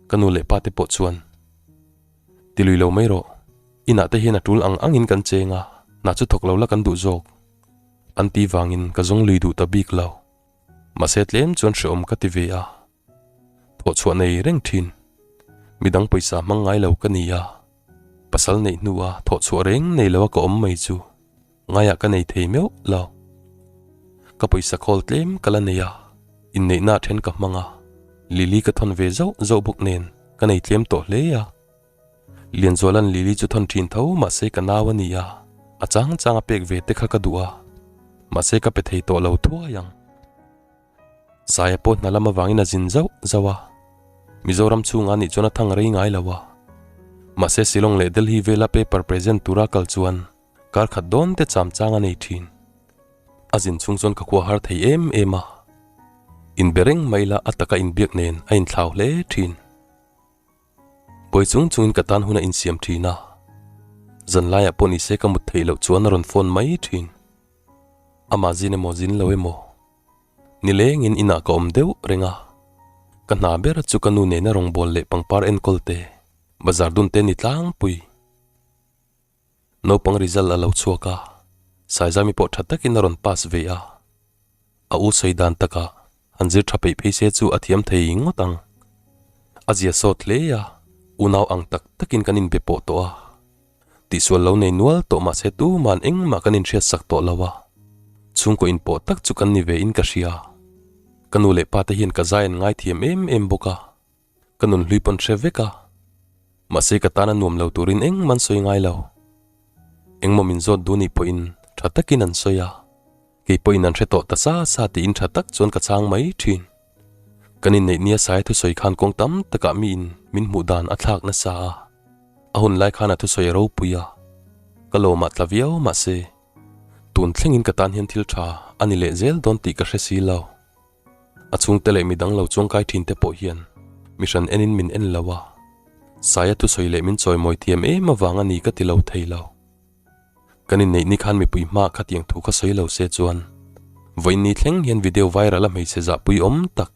Ka nu leh pa te pawh chuan, Ti lui lo mai rawh, inah te hian a tul ang angin kan cheng a, hna chu thawk lo la kan duh zawk, an ti vangin ka zawng lui duh ta bik lo. Mahse tlem chuan hrehawm ka ti ve a. Thawh chhuah nei reng thin. Midang pawisa hmang ngai lo ka ni a, pasal neih hnua thawh chhuah reng nei lo a ka awm mai chu ngaiah ka nei thei meuh lo. Ka pawisa khawl tlem ka la nei a, inneihna a then ka hmang a, Lily ka thawn ve zauh zauh bawk nen ka nei tlem tawh hle a. Lianzuala'n Lily chu thawn thin tho mahse ka nau a ni a, a chang chang a pek ve te kha ka duh a, mahse ka pe thei tawh lo thuai ang. Saia pawh hna lam avangin a zin zauh zauh a, Mizoram chhungah anih chuan a thang rei ngai lo a. Mahse Shillong leh Delhi vela paper present tura kal chuan kar khat dawn te cham chang a nei thin. A zin chhung chuan ka khua har thei em em a. Inbe reng mai la a taka inbiak nen a inthlau hle thin. Buai chung chungin ka tan hun a insiam thin a, zanlaiah pawh nise ka mut theih loh chuan a rawn phone mai thin. Amah zin emaw zin lo emaw, nilengin inah ka awm deuh reng a, ka hna ber chu ka nu nena rawngbâwl leh pangpar enkawl te, bazar dun te ni tlangpui. Naupang result a lo chhuak a, Saizami pawh tha takin a rawn pass ve a, a u sawi dan takah han zir tha peih phei se chu a thiam thei ngawt ang. A zia sawt hle a, unau ang tak takin kan inbe pawh tawh a. Tihsual lo nei nual tawh mahse tuman engmah kan inhriat sak tawh lo a, chhungkaw inpawh tak chu kan ni ve in ka hria. Ka nu leh pa te hian ka zai an ngaithiam em em bawk a, ka nun hlui pawn hre vek a, mahse ka tan a nuam lo turin engmah an sawi ngai lo. Engmaw min zawt duh nih pawhin tha takin an sawi a, kei pawhin an hre tawh ta sa sa tiin tha tak chuan ka chhang mai thin. Kan inneih nia Saia thusawi khan kawng tam takah miin min hmuh dan a thlak nasa a, a hun lai khan a thusawi a ropui a, ka lawmah tla viau mahse tun thlengin ka tan hian thil tha a ni leh zel dawn tih ka hre si lo. A chhungte leh midang lo chuangkai thin te pawh hian mi hran enin min en lo a, Saia thusawi leh min chawimawi thiam em avang a ni ka ti lo thei lo. Kan inneih ni khan mipui hma khatiang thu kha sawi lo se chuan vawiin thleng hian video viral a hmeichhe zahpui awm tak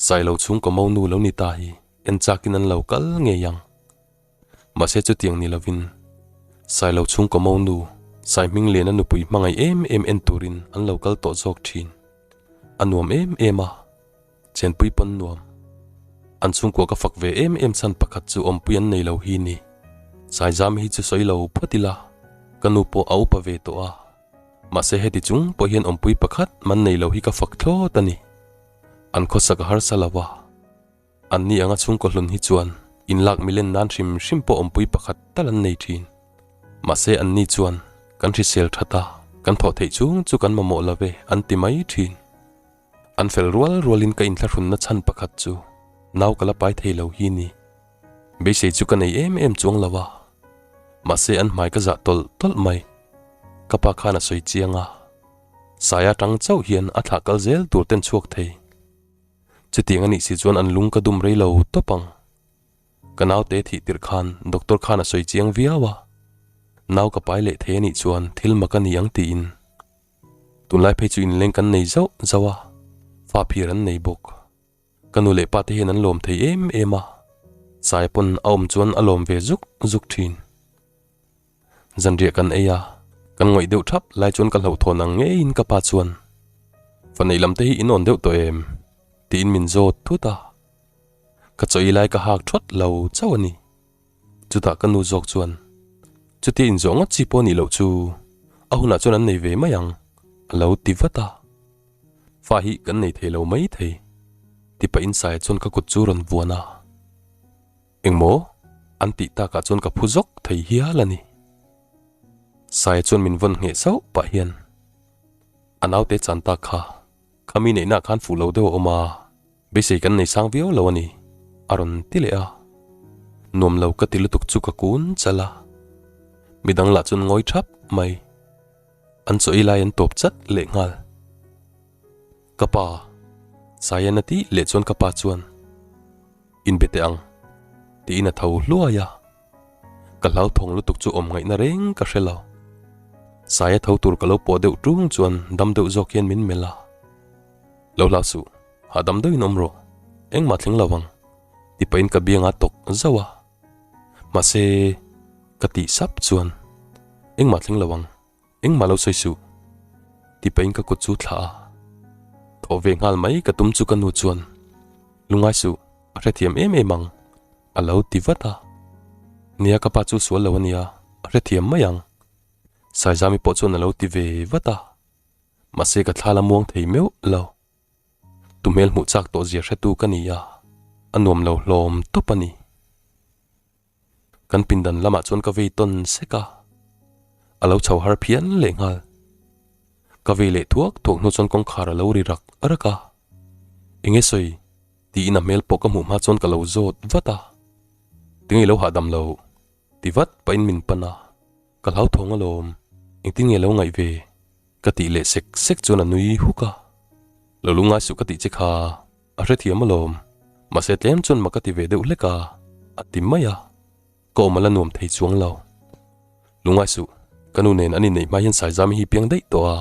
Sailo chhungkaw mo nu lo ni ta hi en chakin an lo kal ngei ang. Mahse chutiang ni lovin Sailo chhungkaw mo nu Saihmingliana nupui hmangaih em em en turin an lo kal tawh zawk thin. A nuam em em a. Chenpui pawn nuam. An chhungkua ka fak ve em em chhan pakhat chu awmpui an nei lo hi ni. Saizam hi chu sawi lo phawt ila. Ka nu pawh a upa ve tawh a, mahse heti chung pawh hian awmpui pakhat man nei lo hi ka fak thlawt a ni. An khawsak a harsa lo a, anni anga chhungkaw hlun hi chuan inlak milen nan hrim hrim pawh awmpui pakhat tal an nei thin. Mahse anni chuan kan hrisel that a, kan thawh theih chung chu kan mamawh lo ve an ti mai thin. An fel rual rualin ka inthlahrunna chhan pakhat chu nau ka la pai thei lo hi ni. Beisei chu ka nei em em chuang lo a, mahse an hmai ka zah tawlh tawlh mai. Ka pa khan a sawi chiang a, Saia tang chauh hian a thlah kal zel tur ten chhuak thei. Chutiang a nih si chuan an lung ka dum rei lo tawp ang. Ka naute thih tirh khan doctor khan a sawi chiang viau a, nau ka pai leh thei a nih chuan thil mak a ni ang tiin. Tunlai phei chu inleng kan nei zauh zauh a, fa phir an nei bawk. Ka nu leh pa te hian an lawm thei em em a, Saia pawn a awm chuan a lawm ve zuk zuk thin. Zanriah kan ei a, kan ngawih deuh thap lai chuan ka hlauhthawn ang ngeiin ka pa chuan, Fa neih lam te hi in awn deuh tawh em? tiin min zawt thut a. Ka chawi lai ka hak thawt lo chauh a ni. Chutah ka nu zawk chuan, Chutia inzawh ngawt chi pawh nih loh chu a hunah chuan an nei ve mai ang, a lo ti vat a. Fa hi kan nei thei lo mai thei, ti pahin Saia chuan ka kut chu rawn vuan a. Engmaw? An tih takah chuan ka phu zawk thei hial a ni. Saia chuan min vawn ngheh sauh pah hian, A naute chan tak kha, kha mi neihnaah khan fuh lo deuh a awm a. Beisei kan nei sang viau lo a ni, a rawn ti leh a. Nuam lo ka ti lutuk chu ka kun chal a. Midang lah chuan ngawi thap mai. An chaw ei lai an tawp chat leh nghal. Ka pa, Saian a tih leh chuan ka pa chuan, Inbe teh ang, tiin a tho hluai a. Ka hlauthawng lutuk chu awm ngaihna reng ka hre lo. Saia tho tur ka lo pawh deuh ṭung chuan dam deuh zawk hian min melh a. Lo hlau suh, hahdam deuhin awm rawh, engmah thleng lo ang, ti pahin ka bianga tawk zauh a. Mahse, ka tih sap chuan, Engmah thleng lo ang, engmah lo sawi suh, ti pahin ka kut chu thlah a. Thawh ve nghal mai ka tum chu ka nu chuan, Lungngai suh, a hrethiam em em ang, a lo ti vat a. Nia ka pa chu sual lo a nia, a hrethiam mai ang, Saizami pawh chuan a lo ti ve vat a. Mahse ka thla la muang thei meuh lo. Tu hmel hmuh chak tawh zia hretu ka ni a, a nuam lo hlawm tawp a ni. Kan pindan lamah chuan ka vei tawn sek a, a lo chho har phian leh nghal. Ka vei leh thuak thuak hnu chuan kawngkhar a lo ri rak rak a, Enge sawi? tiin a hmel pawh ka hmuh hma chuan ka lo zawt vat a, Tinge i lo hahdam lo? ti vat pahin min pan a. Ka hlauthawng alawm, engtin nge lo ngaih ve? Ka tih leh sek sek chuan a nui huk a. Lo lu ngai suh ka tih che kha, a hrethiam alawm. Mahse tlem chuan mak a ti ve deuh hlek a, a ti mai a. Ka awm a la nuam thei chuang lo. Lu ngai suh, ka nu nen an inneih hma hian Saizami hi piang daih tawh a.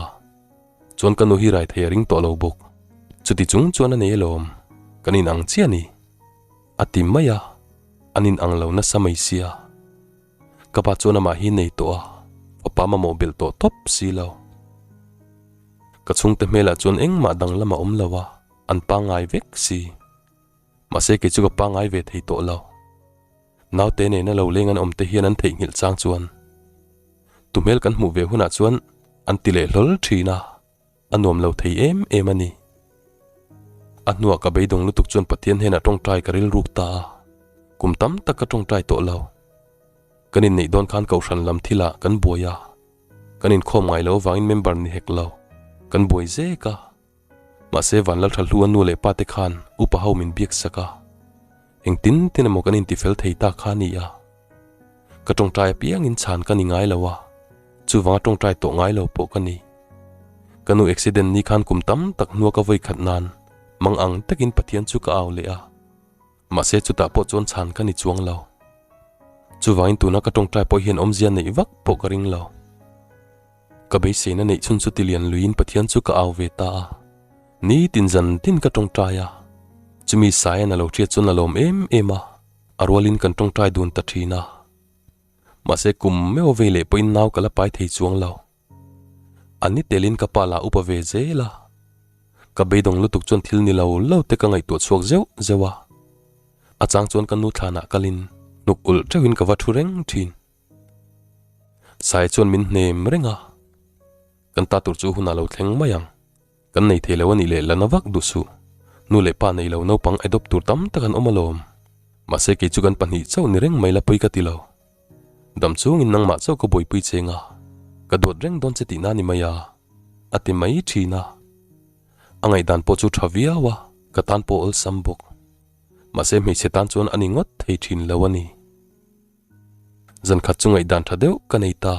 Chuan ka nu hi rai thei a ring tawh lo bawk. Chuti chung chuan a nei alawm, kan inang chiah a ni. A ti mai a, an inang lo nasa mai sia. Ka pa chuan amah hi nei tawh a, fapa mamawh belh tawh tawp si lo. Ka chhungte hmelah chuan engmah danglam a awm lo a, an pangngai vek si. Mahse kei chu ka pangngai ve thei tawh lo. Naute nena lo leng an awm te hian an theihnghilh chang chuan tu hmel kan hmuh ve hunah chuan an ti leh hlawl thin a. A nuam lo thei em em a ni. A hnuah ka beidawng lutuk chuan Pathian hnenah tawngtai ka rilruk ta a, kum tam tak ka tawngtai tawh lo. Kan inneih dawn khan Kohhran lam thilah kan buai a, kan inkhawm ngai lo avangin member ni hek lo, kan buai zek a. Mahse Vanlaltha hlu a nu leh pa te khan upa ho min biak sak a, engtin tin emaw kan intifel thei ta kha a ni a. Ka tawngtai apiangin chhan ka ni ngai lo a, chuvanga tawngtai tawh ngai lo pawh ka ni. Ka nu accident ni khan kum tam tak hnua ka vawi khat nan mang ang takin Pathian chu ka au leh a, mahse chutah pawh chuan chhan ka ni chuang lo. Chuvangin tuna ka tawngtai pawh hian awmzia neih vak pawh ka ring lo. Ka beiseina neih chhun chu tilian luiin Pathian chu ka au ve ta a, nitin zan tin ka tawngtai a, chumi Saian a lo hriat chuan a lawm em em a. A rualin kan tawngtai dun ta thin a. Mahse kum meuh vei leh pawhin nau ka la pai thei chuang lo. A ni telin ka pa lah upa ve zel a. Ka beidawng lutuk chuan thil ni lo lo te ka ngaihtuah chhuak zeuh zeuh a. A chang chuan ka nu thlanah kalin hnuk ulh teuhin ka va thu reng thin. Saia chuan min hnem reng a, Kan ta tur chu hunah lo thleng mai ang. Kan nei thei lo a nih leh la na vak duh suh. Nu leh pa nei lo naupang adopt tur tam tak an awm alawm. Mahse kei chu kan pahnih chauh ni reng mai la pawi ka ti lo. Dam chungin nangmah chauh ka buaipui cheng a, ka duat reng dawn che tihna ni mai a, a ti mai thin a. A ngaihdan pawh chu tha viau a, ka tan pawh awlsam bawk. Mahse hmeichhe tan chuan a ni ngawt thei thin lo a ni. Zan khat chu ngaihdan tha deuh ka nei ta.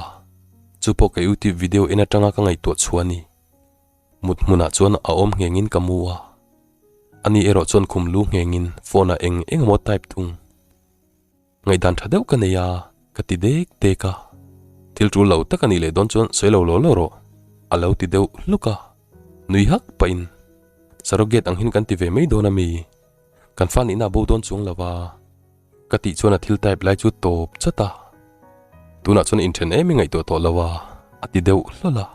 Chu pawh ka youtube video en atanga ka ngaihtuah chhuah a ni. Mut hmunah chuan a awm nghengin ka mu a. Ani erawh chuan khum lu nghengin phone ah eng eng emaw type thung. Ngaihdan tha deuh ka nei a, ka ti dek dek a. Thil tul lo tak a nih leh dawn chuan sawi lo law law rawh, a lo ti deuh hluk a. Nui hak pahin, Surrogate ang hian kan ti ve mai dawn a mi? Kan fa nihna a bo dawn chuang lo va, ka tih chuan a thil type lai chu tawp chat a. Tunah chuan inthen em i ngaihtuah tawh lo a, a ti deuh hlawl a.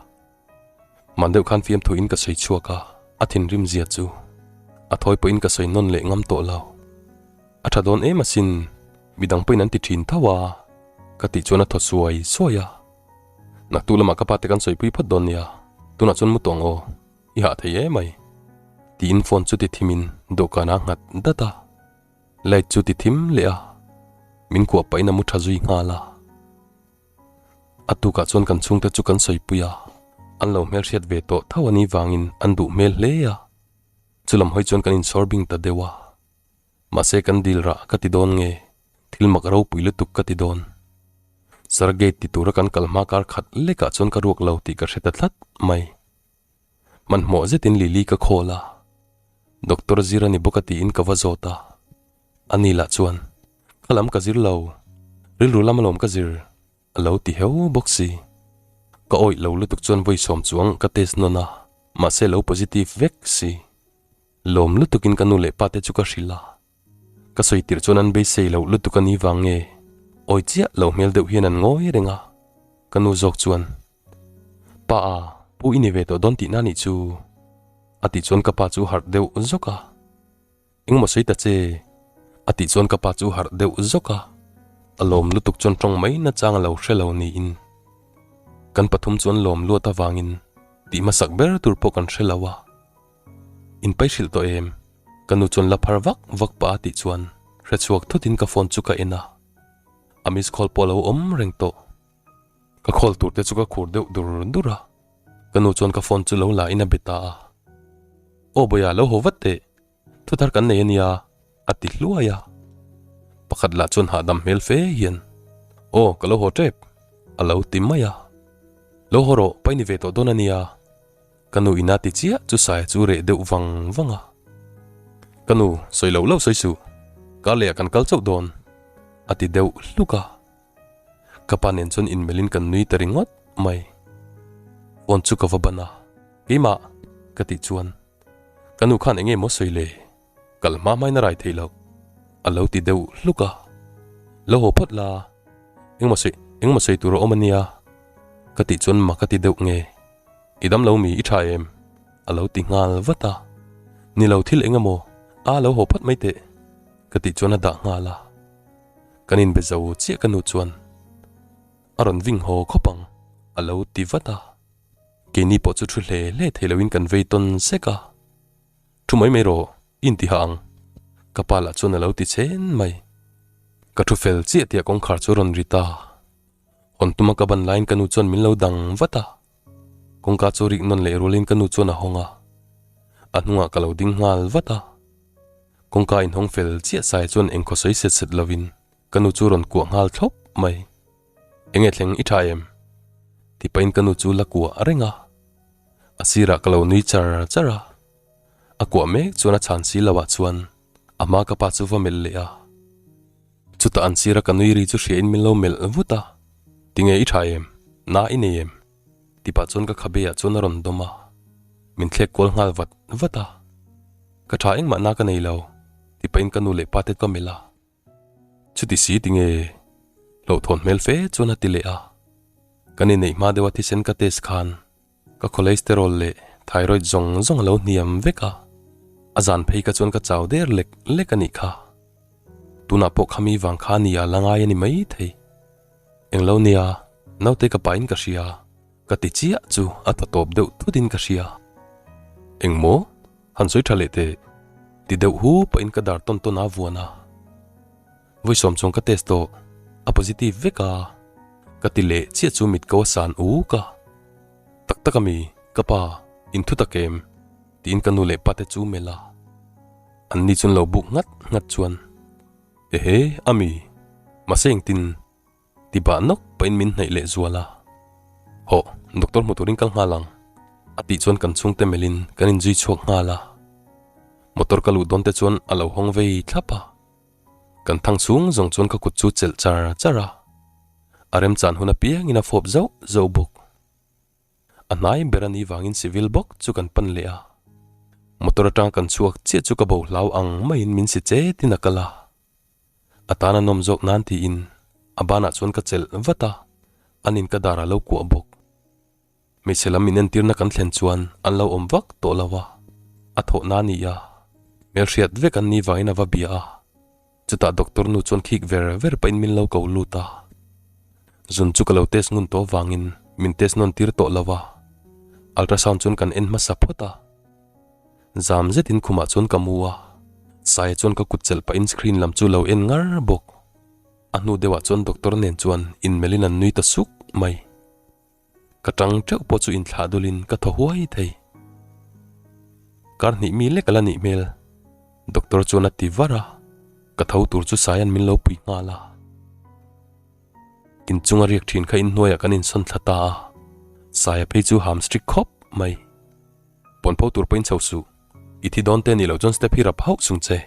Man deuh khan fiamthu in ka sawi chhuak a, a thinrim zia chu a thawi pawhin ka sawi nawn leh ngam tawh lo. A tha dawn em asin, midang pawhin an ti thin tho a, ka tih chuan a thaw suai suai a. Naktuk lamah ka pate kan sawipui phawt dawn nia, tunah chuan mu tawh ang aw, i hah thei em mai. Tiin phone chu ti thimin dawhkanah a nghat dat a, light chu ti thim leh a, min kuah pahin a mu tha zui nghal a. A tukah chuan kan chhungte chu kan sawipui a, an lo hmelhriat ve tawh tho a nih vangin an duh hmel hle a. Chulam hawi chuan kan insawr bing ta deuh a. Mahse kan dil rah ka ti dawn nge, thil mak ropui lutuk ka ti dawn. Surrogate ti tura kan kal hma kar khat lekah chuan ka ruak lo tih ka hre ta tlat mai. Hmanhmawh zetin Lily ka call a, Doctor zir a ni bawk a tiin ka va zawt a. Ani lah chuan, Kha lam ka zir lo, rilru lam alawm ka zir, a lo ti heu bawk si. Ka awih lo lutuk chuan vawi sawm chuang ka test nawn a, mahse lo positive vek si. Lawm lutukin ka nu leh pa te chu ka hrilh a, ka sawi tirh chuan an beisei loh lutuk a ni vang nge, awi chiah lo hmel deuh hian an ngawi reng a, ka nu zawk chuan, Pa a, pu i ni ve tawh dawn tihna nih chu, a tih chuan ka pa chu harh deuh zawk a. Engmaw sawi ta che? A tih chuan ka pa chu harh deuh zawk a, a lawm lutuk chuan tawng mai nachang a lo hre lo niin. Kan pathum chuan lawm luat avangin tih hmasak ber tur pawh kan hre lo a. In pai hrilh tawh em? Ka nu chuan la phar vak vak pah a tih chuan hre chhuak thutin ka phone chu ka en a, a miss call pawh a lo awm reng tawh. Ka call tur te chu ka khur deuh dur dur a, ka nu chuan ka phone chu lo la in a be ta a. Aw Bawia lo haw vat teh, thu thar kan nei a nia a ti hluai a. Pakhat lah chuan hahdam hmel fe hian Aw ka lo haw tep a lo ti mai a. Lo haw rawh pai ni ve tawh dawn a nia ka nu ina ti chiah chu Saia chu reh deuh vang vang a. Ka nu sawi loh loh sawi suh, kar lehah kan kal chauh dawn a ti deuh hluk a. Ka pa nen chuan inmelhin kan nui ta ringawt mai. Phone chu ka va ban a, Keimah! ka tih chuan ka nu khan eng nge maw sawi le? Kal hma hmain a rai theih loh a lo ti deuh hluk a. Lo haw phawt la, engmaw sawi engmaw sawi tur a awm a nia ka tih chuan mak a ti deuh nge. I dam lo mi i tha em? a lo ti nghal vat a. Ni lo thil eng emaw a lo haw phawt mai teh ka tih chuan a dah nghal a. Kan inbe zo chiah ka nu chuan a rawn ving haw khawp ang a lo ti vat a. Keini pawh chu thu hle hle thei loin kan vei tawn sek a. Thu mai mai rawh, i inti hah ang. Ka pa lah chuan a lo ti chhen mai. Ka thu fel chiah tih a kawngkhar chu a rawn ri ta. Hawn tuma ka ban laiin ka nu chuan min lo dang vat a. Kawngka chu rik nawn leh rualin ka nu chuan a hawng a. A hnungah ka lo ding nghal vat a. Kawngka inhawng fel chiah sai chuan engkhaw sawi set set lovin ka nu chu rawn kuah nghal thlawp mai. Enge thleng i tha em? Ti pahin ka nu chu la kuah reng a. A sirah ka lo nui char char a. A kuah mek chuan a chhan si lo ah chuan a hma ka pa chu va melh leh a. Chutah an sira ka nui ri chu hria in min lo melh vut a. Tinge i tha em? Na i nei em? Ti pah chuan ka khabe ah chuan a rawn dawm a. Min thlek kual nghal vat vat a. Ka tha engmah na ka nei lo, ti pahin ka nu leh pa te ka melh a. Chuti si tinge hlauhthawn hmel fe chuan a ti leh a. Kan inneih hma deuha thisen ka test khan ka cholesterol leh thyroid zawng zawng a lo hniam vek a, a zan phei kha chuan ka chau der lek lek a nih kha. Tunah pawh khami vang kha nia la ngai a ni maithei. Englo nia, Naute ka pain ka hria, ka ti chiah chu a thaw tawp deuh thutin ka hria. Engmaw? Han sawi tha leh teh. Ti deuh hu pahin ka dar tawn tawn a vuan a. Vawi sawm chuang ka test tawh, a positive vek a. Ka ti leh chiah chu mit ko a san uk a. Tak tak ami, ka pa, in thu tak em? Tiin ka nu leh pa te chu melh a. An ni chuan lo buk nghat nghat chuan, Ehe, ami, mahse engtin? Ti bah nawk pahin min hnaih leh zual a. Hawh, doctor hmu turin kal nghal ang, a tih chuan kan chhungte melhin kan inzui chhuak nghal a. Motor ka luh dawn te chuan a lo hawng vei thlap a. Kan thang chhung zawng chuan ka kut chu chelh char char a. A remchan hun apiangin a fawp zauh zauh bawk. A hnai ber a nih vangin civil bawk chu kan pan leh a. Motor atanga kan chhuak chiah chu ka bo hlau ang maiin min si chetin a kal a. A tan a nawm zawk nan tiin a banah chuan ka chelh vat a, anin ka dar a lo kuah bawk. Hmeichhe lam in entirna kan thlen chuan an lo awm vak tawh lo a, a thawh na ni a, hmelhriat vek an ni vangin a va bia a, chutah doctor nu chuan khik ver ver pahin min lo ko lut a. Zun chu ka lo test ngun tawh vangin min test nawn tir tawh lo a, ultrasound chuan kan en hmasa phawt a. Zam zetin khumah chuan ka mu a, Saia chuan ka kut chelh pahin screen lam chu lo en ngar bawk. A hnu deuhah chuan doctor nen chuan inmelhin an nui ta suk mai. Ka tang teuh pawh chu inthlah dulin ka thaw huai thei. Kar hnih mi lek a la nih hmel, doctor chuan a ti var a, ka tho tur chu Saia'n min lo pui nghal a. Inchunga riak thin kha inhnuaiah kan insawn thla ta a, Saia phei chu ham strict khawp mai. Pawn pho tur pawhin chho suh, i thi dawn te nih loh chuan step hi rap hauh chung che,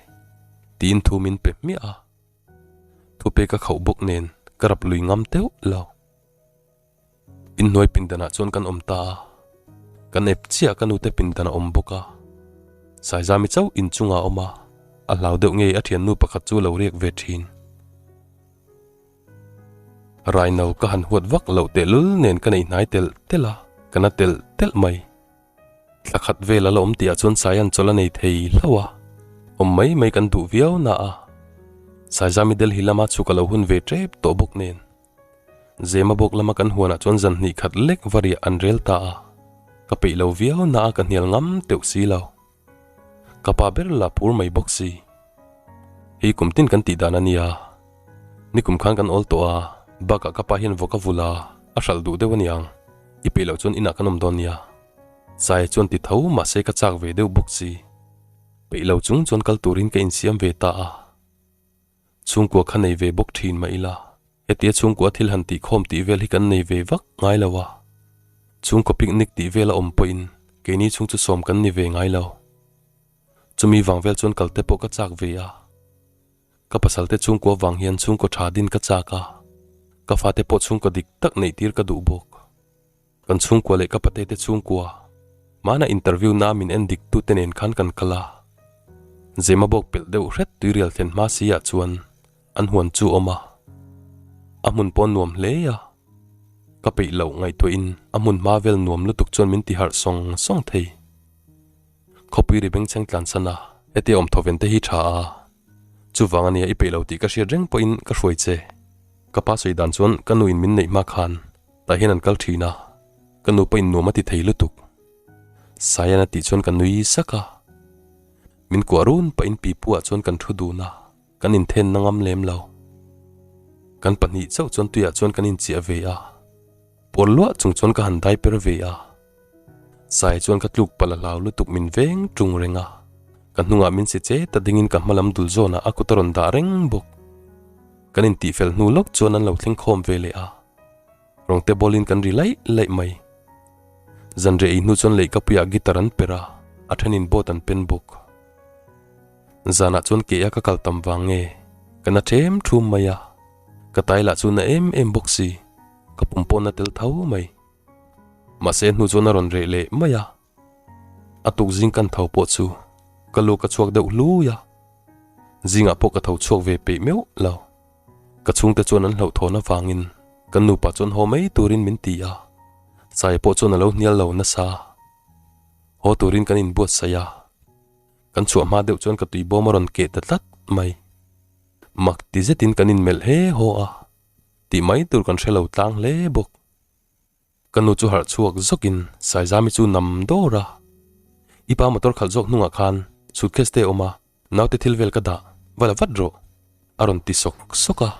tiin thu min pe hmiah a. Thu pe ka khauh bawk nen ka rap lui ngam teuh lo. Inhnuai pindanah chuan kan awm ta a, kan ep chiah ka nute pindan a awm bawk a. Saizami chauh inchungah a awm a, a hlau deuh ngei a thiannu pakhat chu lo riak ve thin. Raino ka han huat vak loh tehlul nen ka nei hnai telh telh a, ka na telh telh mai. Thla khat vel a la awm tihah chuan Saian chawlh a nei thei hlauh a, awm mai mai kan duh viau na a. Saizami Delhi lama chhuk a lo hun ve tep tawh bawk nen. Zema bawk lama kan huanah chuan zan hnih khat lek va riah an rel ta a, ka peih lo viau na a ka hnial ngam teuh si lo. Ka pa ber la phur mai bawk si. Hei kum tin kan tih dan a nia. Nikum khan kan awl tawh a, bakah ka pa hian vawk a vul a, a hralh duh deuh a niang. I peih loh chuan inah kan awm dawn nia. Saia chuan ti tho mahse ka chak ve deuh bawk si. Peih lo chung chuan kal turin ka insiam ve ta a. Chhungkua kha nei ve bawk thin mah ila, hetia chhungkua thil han tihkhawm tih vel hi kan nei ve vak ngai lo a. Chhungkaw picnic tih vel a awm pawhin keini chhung chu sawm kan ni ve ngai lo. Chumi vang vel chuan kal te pawh ka chak ve a. Ka pasal te chhungkua vang hian chhungkaw tha din ka chak a, ka fate pawh chhungkaw dik tak neih tir ka duh bawk. Kan chhungkua leh ka pate te chhungkua, mahna interview na min en dik tute nen khan kan kal a. Zema bawk pelh deuh hret tuirial thlen hma si ah chuan an huan chu awm a. A hmun pawh nuam hle a. Ka peih loh ngaihtuah in a hmun hma vel nuam lutuk chuan min ti harh sawng sawng thei. Khawpui ri bengchheng tlan san a, hetia awm thawven te hi tha a. Chuvang ania i peih lo tih ka hriat reng pawhin ka hruai che. Ka pa sawi dan chuan ka nu in min neih hma khan tah hian an kal thin a, ka nu pawhin nuam a ti thei lutuk. Saian a tih chuan ka nui sak a. Min kuah run pahin pipu ah chuan kan thu dun a, kan inthen na ngam lem lo. Kan pahnih chauh chuan tuiah chuan kan inchiah ve a, puar luah chung chuan ka han dai per ve a. Sai chuan ka tluk palh a hlau lutuk min veng tung reng a, ka hnungah min si che ta dingin ka hma lam dul zawnah a kut a rawn dah reng bawk. Kan intihfel hnu lawk chuan an lo thleng khawm ve leh a. Rawngte bawlin kan ri laih laih mai. Zanriah ei hnu chuan leihkapuiah guitar an per a, a thenin boat an pen bawk. Zanah chuan ke a ka kal tam vang nge, ka na ṭhem ṭhum mai a, ka tai lah chu na em em bawk si, ka pum pawh na tel tho mai. Mahse hnu chuan a rawn reh leh mai a, a tuk zing kan tho pawh chu ka lu ka chhuak deuh hlui a, zingah pawh ka tho chhuak ve peih meuh lo. Ka chhungte chuan an hlauhthawn avangin kan nupa chuan haw mai turin min ti a, Saia pawh chuan a lo hnial lo nasa. Haw turin kan inbuatsaih a, kan chhuah hma deuh chuan ka tuibawm a rawn keh ta tlat mai. Mak ti zetin kan inmelh he haw a, tih mai tur kan hre lo tlang hle bawk. Ka nu chu harh chhuak zawkin Saizami chu nam dawr a, I pa motor khalh zawk hnungah khan suitcase te a awm a, naute thil vel ka dah, va la vat rawh, a rawn ti sawk sawk a.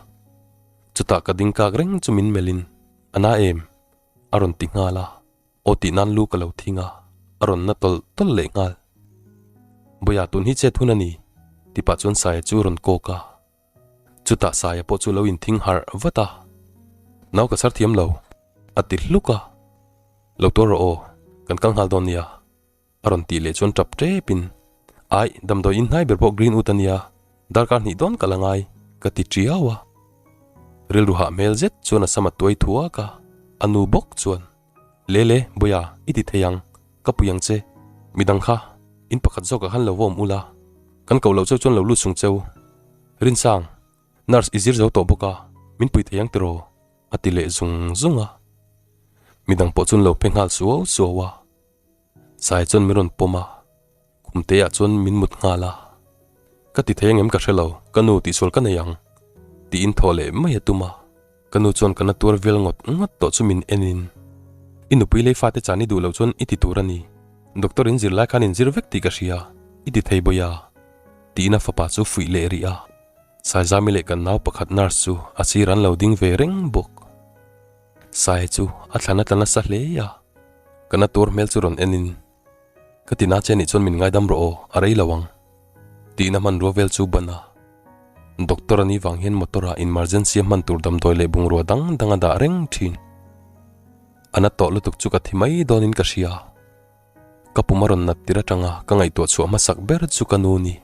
Chutah ka ding kak reng chu min melhin, A na em? a rawn ti nghal a, aw tih nan lu ka lo thing a, a rawn na tawlh tawlh leh nghal. Bawia tun hi chet hun a ni, ti pah chuan Saia chu a rawn kawk a. Chutah Saia pawh chu lo inthing harh vat a, Nau ka chhar thiam lo, a ti hluk a. Lo tuar rawh aw, kan kal nghal dawn nia, a rawn tih leh chuan tap tepin, Aih, damdawi in hnai ber pawh Green Wood a nia, darkar hnih dawn ka la ngai, ka ti tiau a. Rilru hah hmel zet chuan a sam a tuai thuak a, a nu bawk chuan, Le le, Bawia, i ti thei ang, ka pui ang che, midang kha, in pakhat zawkah khan lo va awm ula, kan koh loh cheu chuan lo lut sung cheu. Rinsang, nurse i zir zo tawh bawk a, min pui thei ang tiraw? a ti leh zung zung a. Midang pawh chuan lo phe nghal suau suau a. Sai chuan min rawn pawm a, khumte ah chuan min mut nghal a. Ka ti thei angem ka hre lo, ka nu tihsual ka nei ang, tiin thaw leh mai a tum a. Ka nu chuan ka na tuar vel ngawt ngawt tawh chu min en in, I nupui lei fate chan i duh loh chuan i ti tur a ni, doctor in zir lai khan in zir vek tih ka hria, i ti thei bawih a, tiin a fapa chu fuih leh rih a. Saizami leh kan nau pakhat nurse chu a sir an lo ding ve reng bawk. Sai chu a thlan a tla nasa hle a, ka na tur hmel chu rawn en in, Ka ti na che nih chuan min ngaidam rawh aw, a rei lo ang. Tiin a hmanrua vel chu ban a. Doctor a nih vang hian motor ah emergency a hman tur damdawi leh bungrua dang dang a dah reng thin. A na tawh lutuk chu ka thi mai dawnin ka hria. Ka pum a rawn nat tir atanga ka ngaihtuah chhuah hmasak ber chu ka nu ni.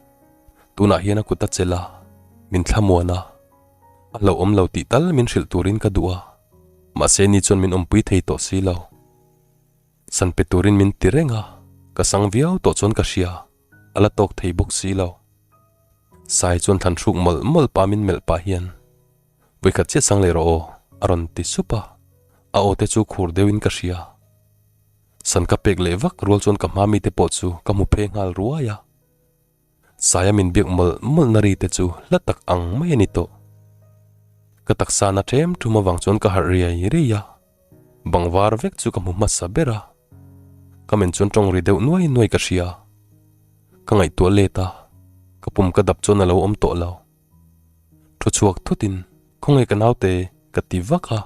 Tunah hian a kut a chelh a, min thlamuan a. A hlauhawm lo tih tal min hrilh turin ka duh a, mahse ni chuan min awmpui thei tawh si lo. San pe turin min ti reng a, ka sang viau tawh chuan ka hria, a la tawk thei bawk si lo. Sai chuan thlan hruk mawlh mawlh pah min melh pah hian, Vawikhat chiah sang leh rawh aw, a rawn ti sup a, a aw te chu khur deuhin ka hria. San ka pek leh vak rual chuan ka hma mite pawh chu ka hmu phe nghal ruai a. Saia min biak mawlh mawlh na ri te chu hla tak ang mai a ni tawh. Ka taksa na ṭhem ṭhum avang chuan ka harh riai riai a, bang var vek chu ka hmu hmasa ber a. Ka men chuan ṭawng ri deuh nuai nuai ka hria. Ka ngaihtuah let a, ka pum ka dap chuan a lo awm tawh lo. Thu chhuak thutin, Khawnge ka naute? ka ti vak a.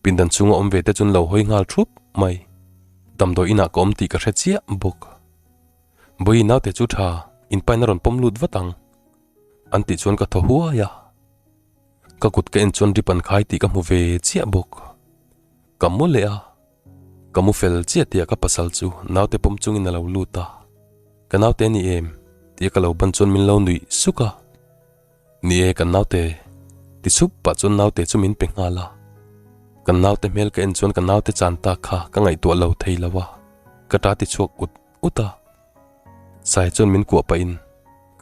Pindan chhunga awm ve te chuan lo hawi nghal ṭhup mai. Damdawi inah ka awm tih ka hre chiah bawk. Bawihi naute chu tha, in pain a rawn pawm lut vat ang. An tih chuan ka thaw huai a. Ka kut ka en chuan drip an khai tih ka hmu ve chiah bawk. Ka mu leh a. Ka mu fel chiah tih ah ka pasal chu naute pawm chungin a lo lut a. Ka naute a ni em? Tih a ka lo ban chuan min lo nuih suk a. Ni e, kan naute. Ti sup pah chuan naute chu min pe nghal a. Kan naute hmel ka en chuan ka naute chan tak kha ka ngaihtuah lo thei lo a. Ka ta ti chhuak ut ut a. Sai chuan min kuah pahin,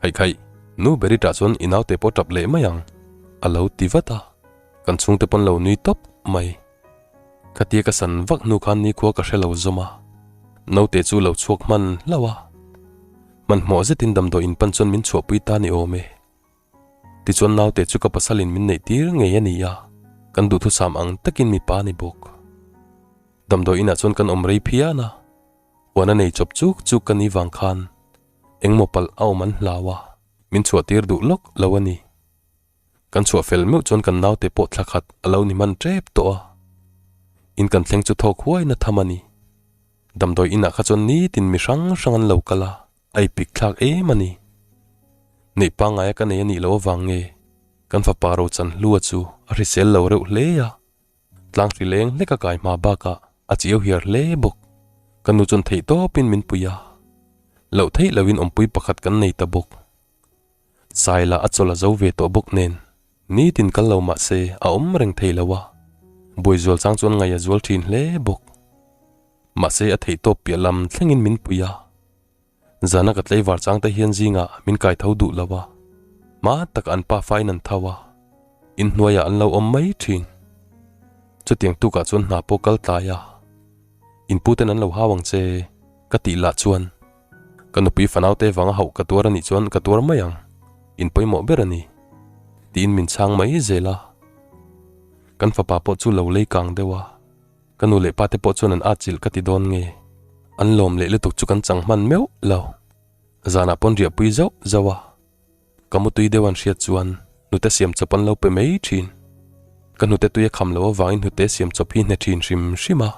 Khaih khaih, nu beri tah chuan i naute pawh tap leh mai ang, a lo ti vat a. Kan chhungte pawn lo nui tawp mai. Khatia ka san vak hnu khan nikhua ka hre lo zawm a. Naute chu lo chhuak hman hlauh a. Hmanhmawh zetin damdawi in pan chuan min chhuahpui ta ni awm e. Tichuan naute chu ka pasalin min neih tir ngei a ni a, kan duhthusam ang takin mipa a ni bawk. Damdawi inah chuan kan awm rei phian a, huan a nei chawp chuk chuk ka ni vang khan engmaw palh a awm an hlau a, min chhuah tir duh lawk lo a ni. Kan chhuah fel meuh chuan kan naute pawh thla khat a lo ni hman tep tawh a, in kan thleng chu thawk huai na tham a ni. Damdawi inah kha chuan nitin mi hrang hrang an lo kal a, a ipik thlak em a ni. Neih pangngaia ka nei a nih loh avang nge kan fapa Rochan Hlua chu a hrisel lo reuh hle a, tlang hri leng hlek a kai hma bakah a chiau hiar hle bawk. Ka nu chuan theih tawpin min pui a, loh theih lohin awmpui pakhat kan nei ta bawk. Saila a chawl a zo ve tawh bawk nen, nitin kal lo mah se a awm reng thei lo a, buai zual chang chuan ngaih a zual thin hle bawk. Mahse a theih tawp piah lam thlengin min pui a, zana ka tleivar chang te hian zingah min kai tho duh lo a, hma taka an pa fain an tho a, inhnuaiah an lo awm mai thin. Chutiang tukah chuan hna pawh kal tlai a, inputen an lo hau ang che ka tih lah chuan, Ka nupui fanaute vanga hauh ka tuar a nih chuan ka tuar mai ang, in pawimawh ber a ni, tiin min chhang mai zel a. Kan fapa pawh chu lo lei kang deuh a. Ka nu leh pa te pawh chuan an atchilh ka ti dawn nge? An lawm leh lutuk chu kan chang hman meuh lo. Zanah pawn riahpui zauh zauh a. Ka mutui deuh an hriat chuan hnute siam chawp an lo pe mai thin. Ka hnute tui a kham loh avangin hnute siam chawp hi hne thin hrim hrim a.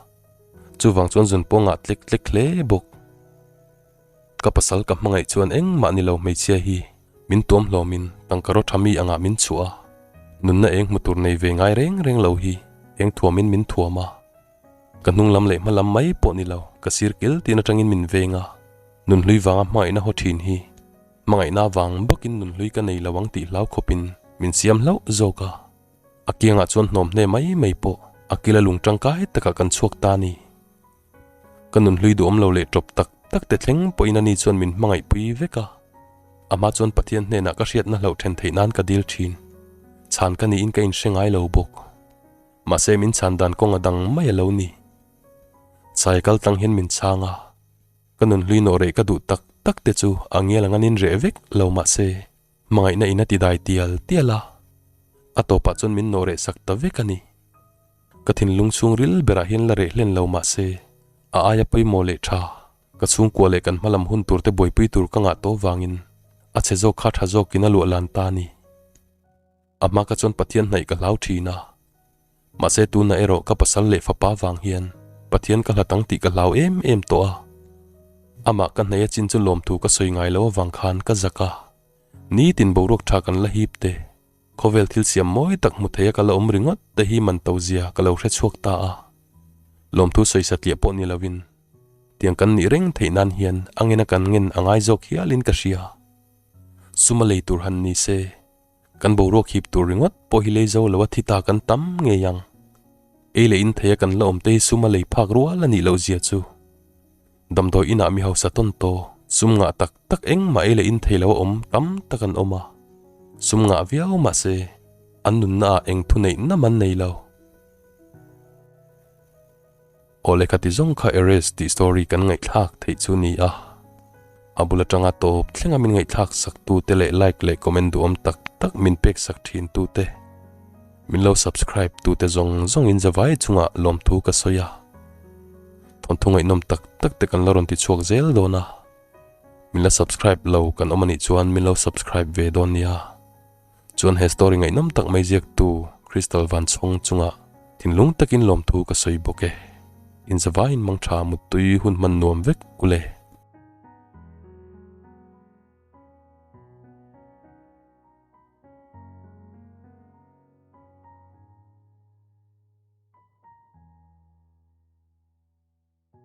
Chuvang chuan zun pawh ngah tlek tlek hle bawk. Ka pasal ka hmangaih chuan engmah ni lo hmeichhia hi min tuam hlawmin tangka raw tha mi angah min chhuah a, nunna eng hmu tur nei ve ngai reng reng lo hi eng thuamin min thuam a. Ka hnung lam leh hma lam mai pawh ni lo, ka sir kil tin atangin min veng a, nunhlui vanga hmangaihna haw thin hi hmangaihna vang bawkin nunhlui ka nei lo ang tih hlau khawpin min siam hlauh zawk a. A kiangah chuan hnawm hne mai mai pawh a kila lung tangkai takah kan chhuak ta a ni. Ka nunhlui duhawm lo leh tawp tak tak te thleng pawhin ani chuan min hmangaihpui vek a. A hma chuan Pathian hnenah ka hriatna hlauh then theih nan ka dil thin. Chhan ka niin ka inhre ngai lo bawk. Mahse min chhan dan kawng a dang mai a lo ni. Chai kal tlang hian min chhang a. Ka nunhlui nawh reh ka duh tak tak te chu a ngial ang an inreh vek lo mahse hmangaihna in a ti dai tial tial a. A tawpah chuan min nawh reh sak ta vek a ni. Ka thinlung chhungril berah hian la reh hlen lo mah se, a aia pawimawh leh tha, ka chhungkua leh kan hmalam hun turte buaipui tur ka ngah tawh vangin a chhe zawk kha tha zawkin a luah lan ta a ni. A hma ka chuan Pathian hnaih ka hlau thin a, mahse tunah erawh ka pasal leh fapa vang hian Pathian ka hlat ang tih ka hlau em em tawh a. Amah ka hnaih a chin chu lawmthu ka sawi ngai lo avang khan ka zak a, nitin boruak tha kan la hip te. Khawvel thil siam mawi tak hmu thei a ka la awm ringawt te hi man to zia ka lo hre chhuak ta a. Lawmthu sawisa tliah pawh ni lovin tiang kan nih reng theih nan hian a ngena kan ngen a ngai zawk hialin ka hria. Suma lei tur han ni se, kan boruak hip tur ringawt pawh hi lei zo lo a thi ta kan tam ngei ang. Ei leh in thei a kan la awm te hi suma lei phak rual a nih loh zia chu. Damdawi inah mi hausa tawn taw, sum ngah tak tak engmah ei leh in thei lo a awm tam tak an awm a. Sum ngah viau mah se, an nunna ah eng thu neih nam an nei lo. Aw lehkha ti zawng kha Erase tih story kan ngaihthlak theih chu ni a. A bul atanga tawp thlenga min ngaihthlak sak tu te leh like leh comment duhawm tak tak min pek sak thin tu te, min lo subscribe tu te zawng zawng in zavai chungah lawmthu ka sawi a. Thawnthu ngaihnawm tak tak te kan la rawn ti chhuak zel dawn a, min la subscribe lo kan awm anih chuan min lo subscribe ve dawn nia. Chuan he story ngaihnawm tak mai ziaktu Crystal Vanchhawng chungah thinlung takin lawmthu ka sawi bawk e. Inzavaiin mangtha muttui hun hman nuam vek ule.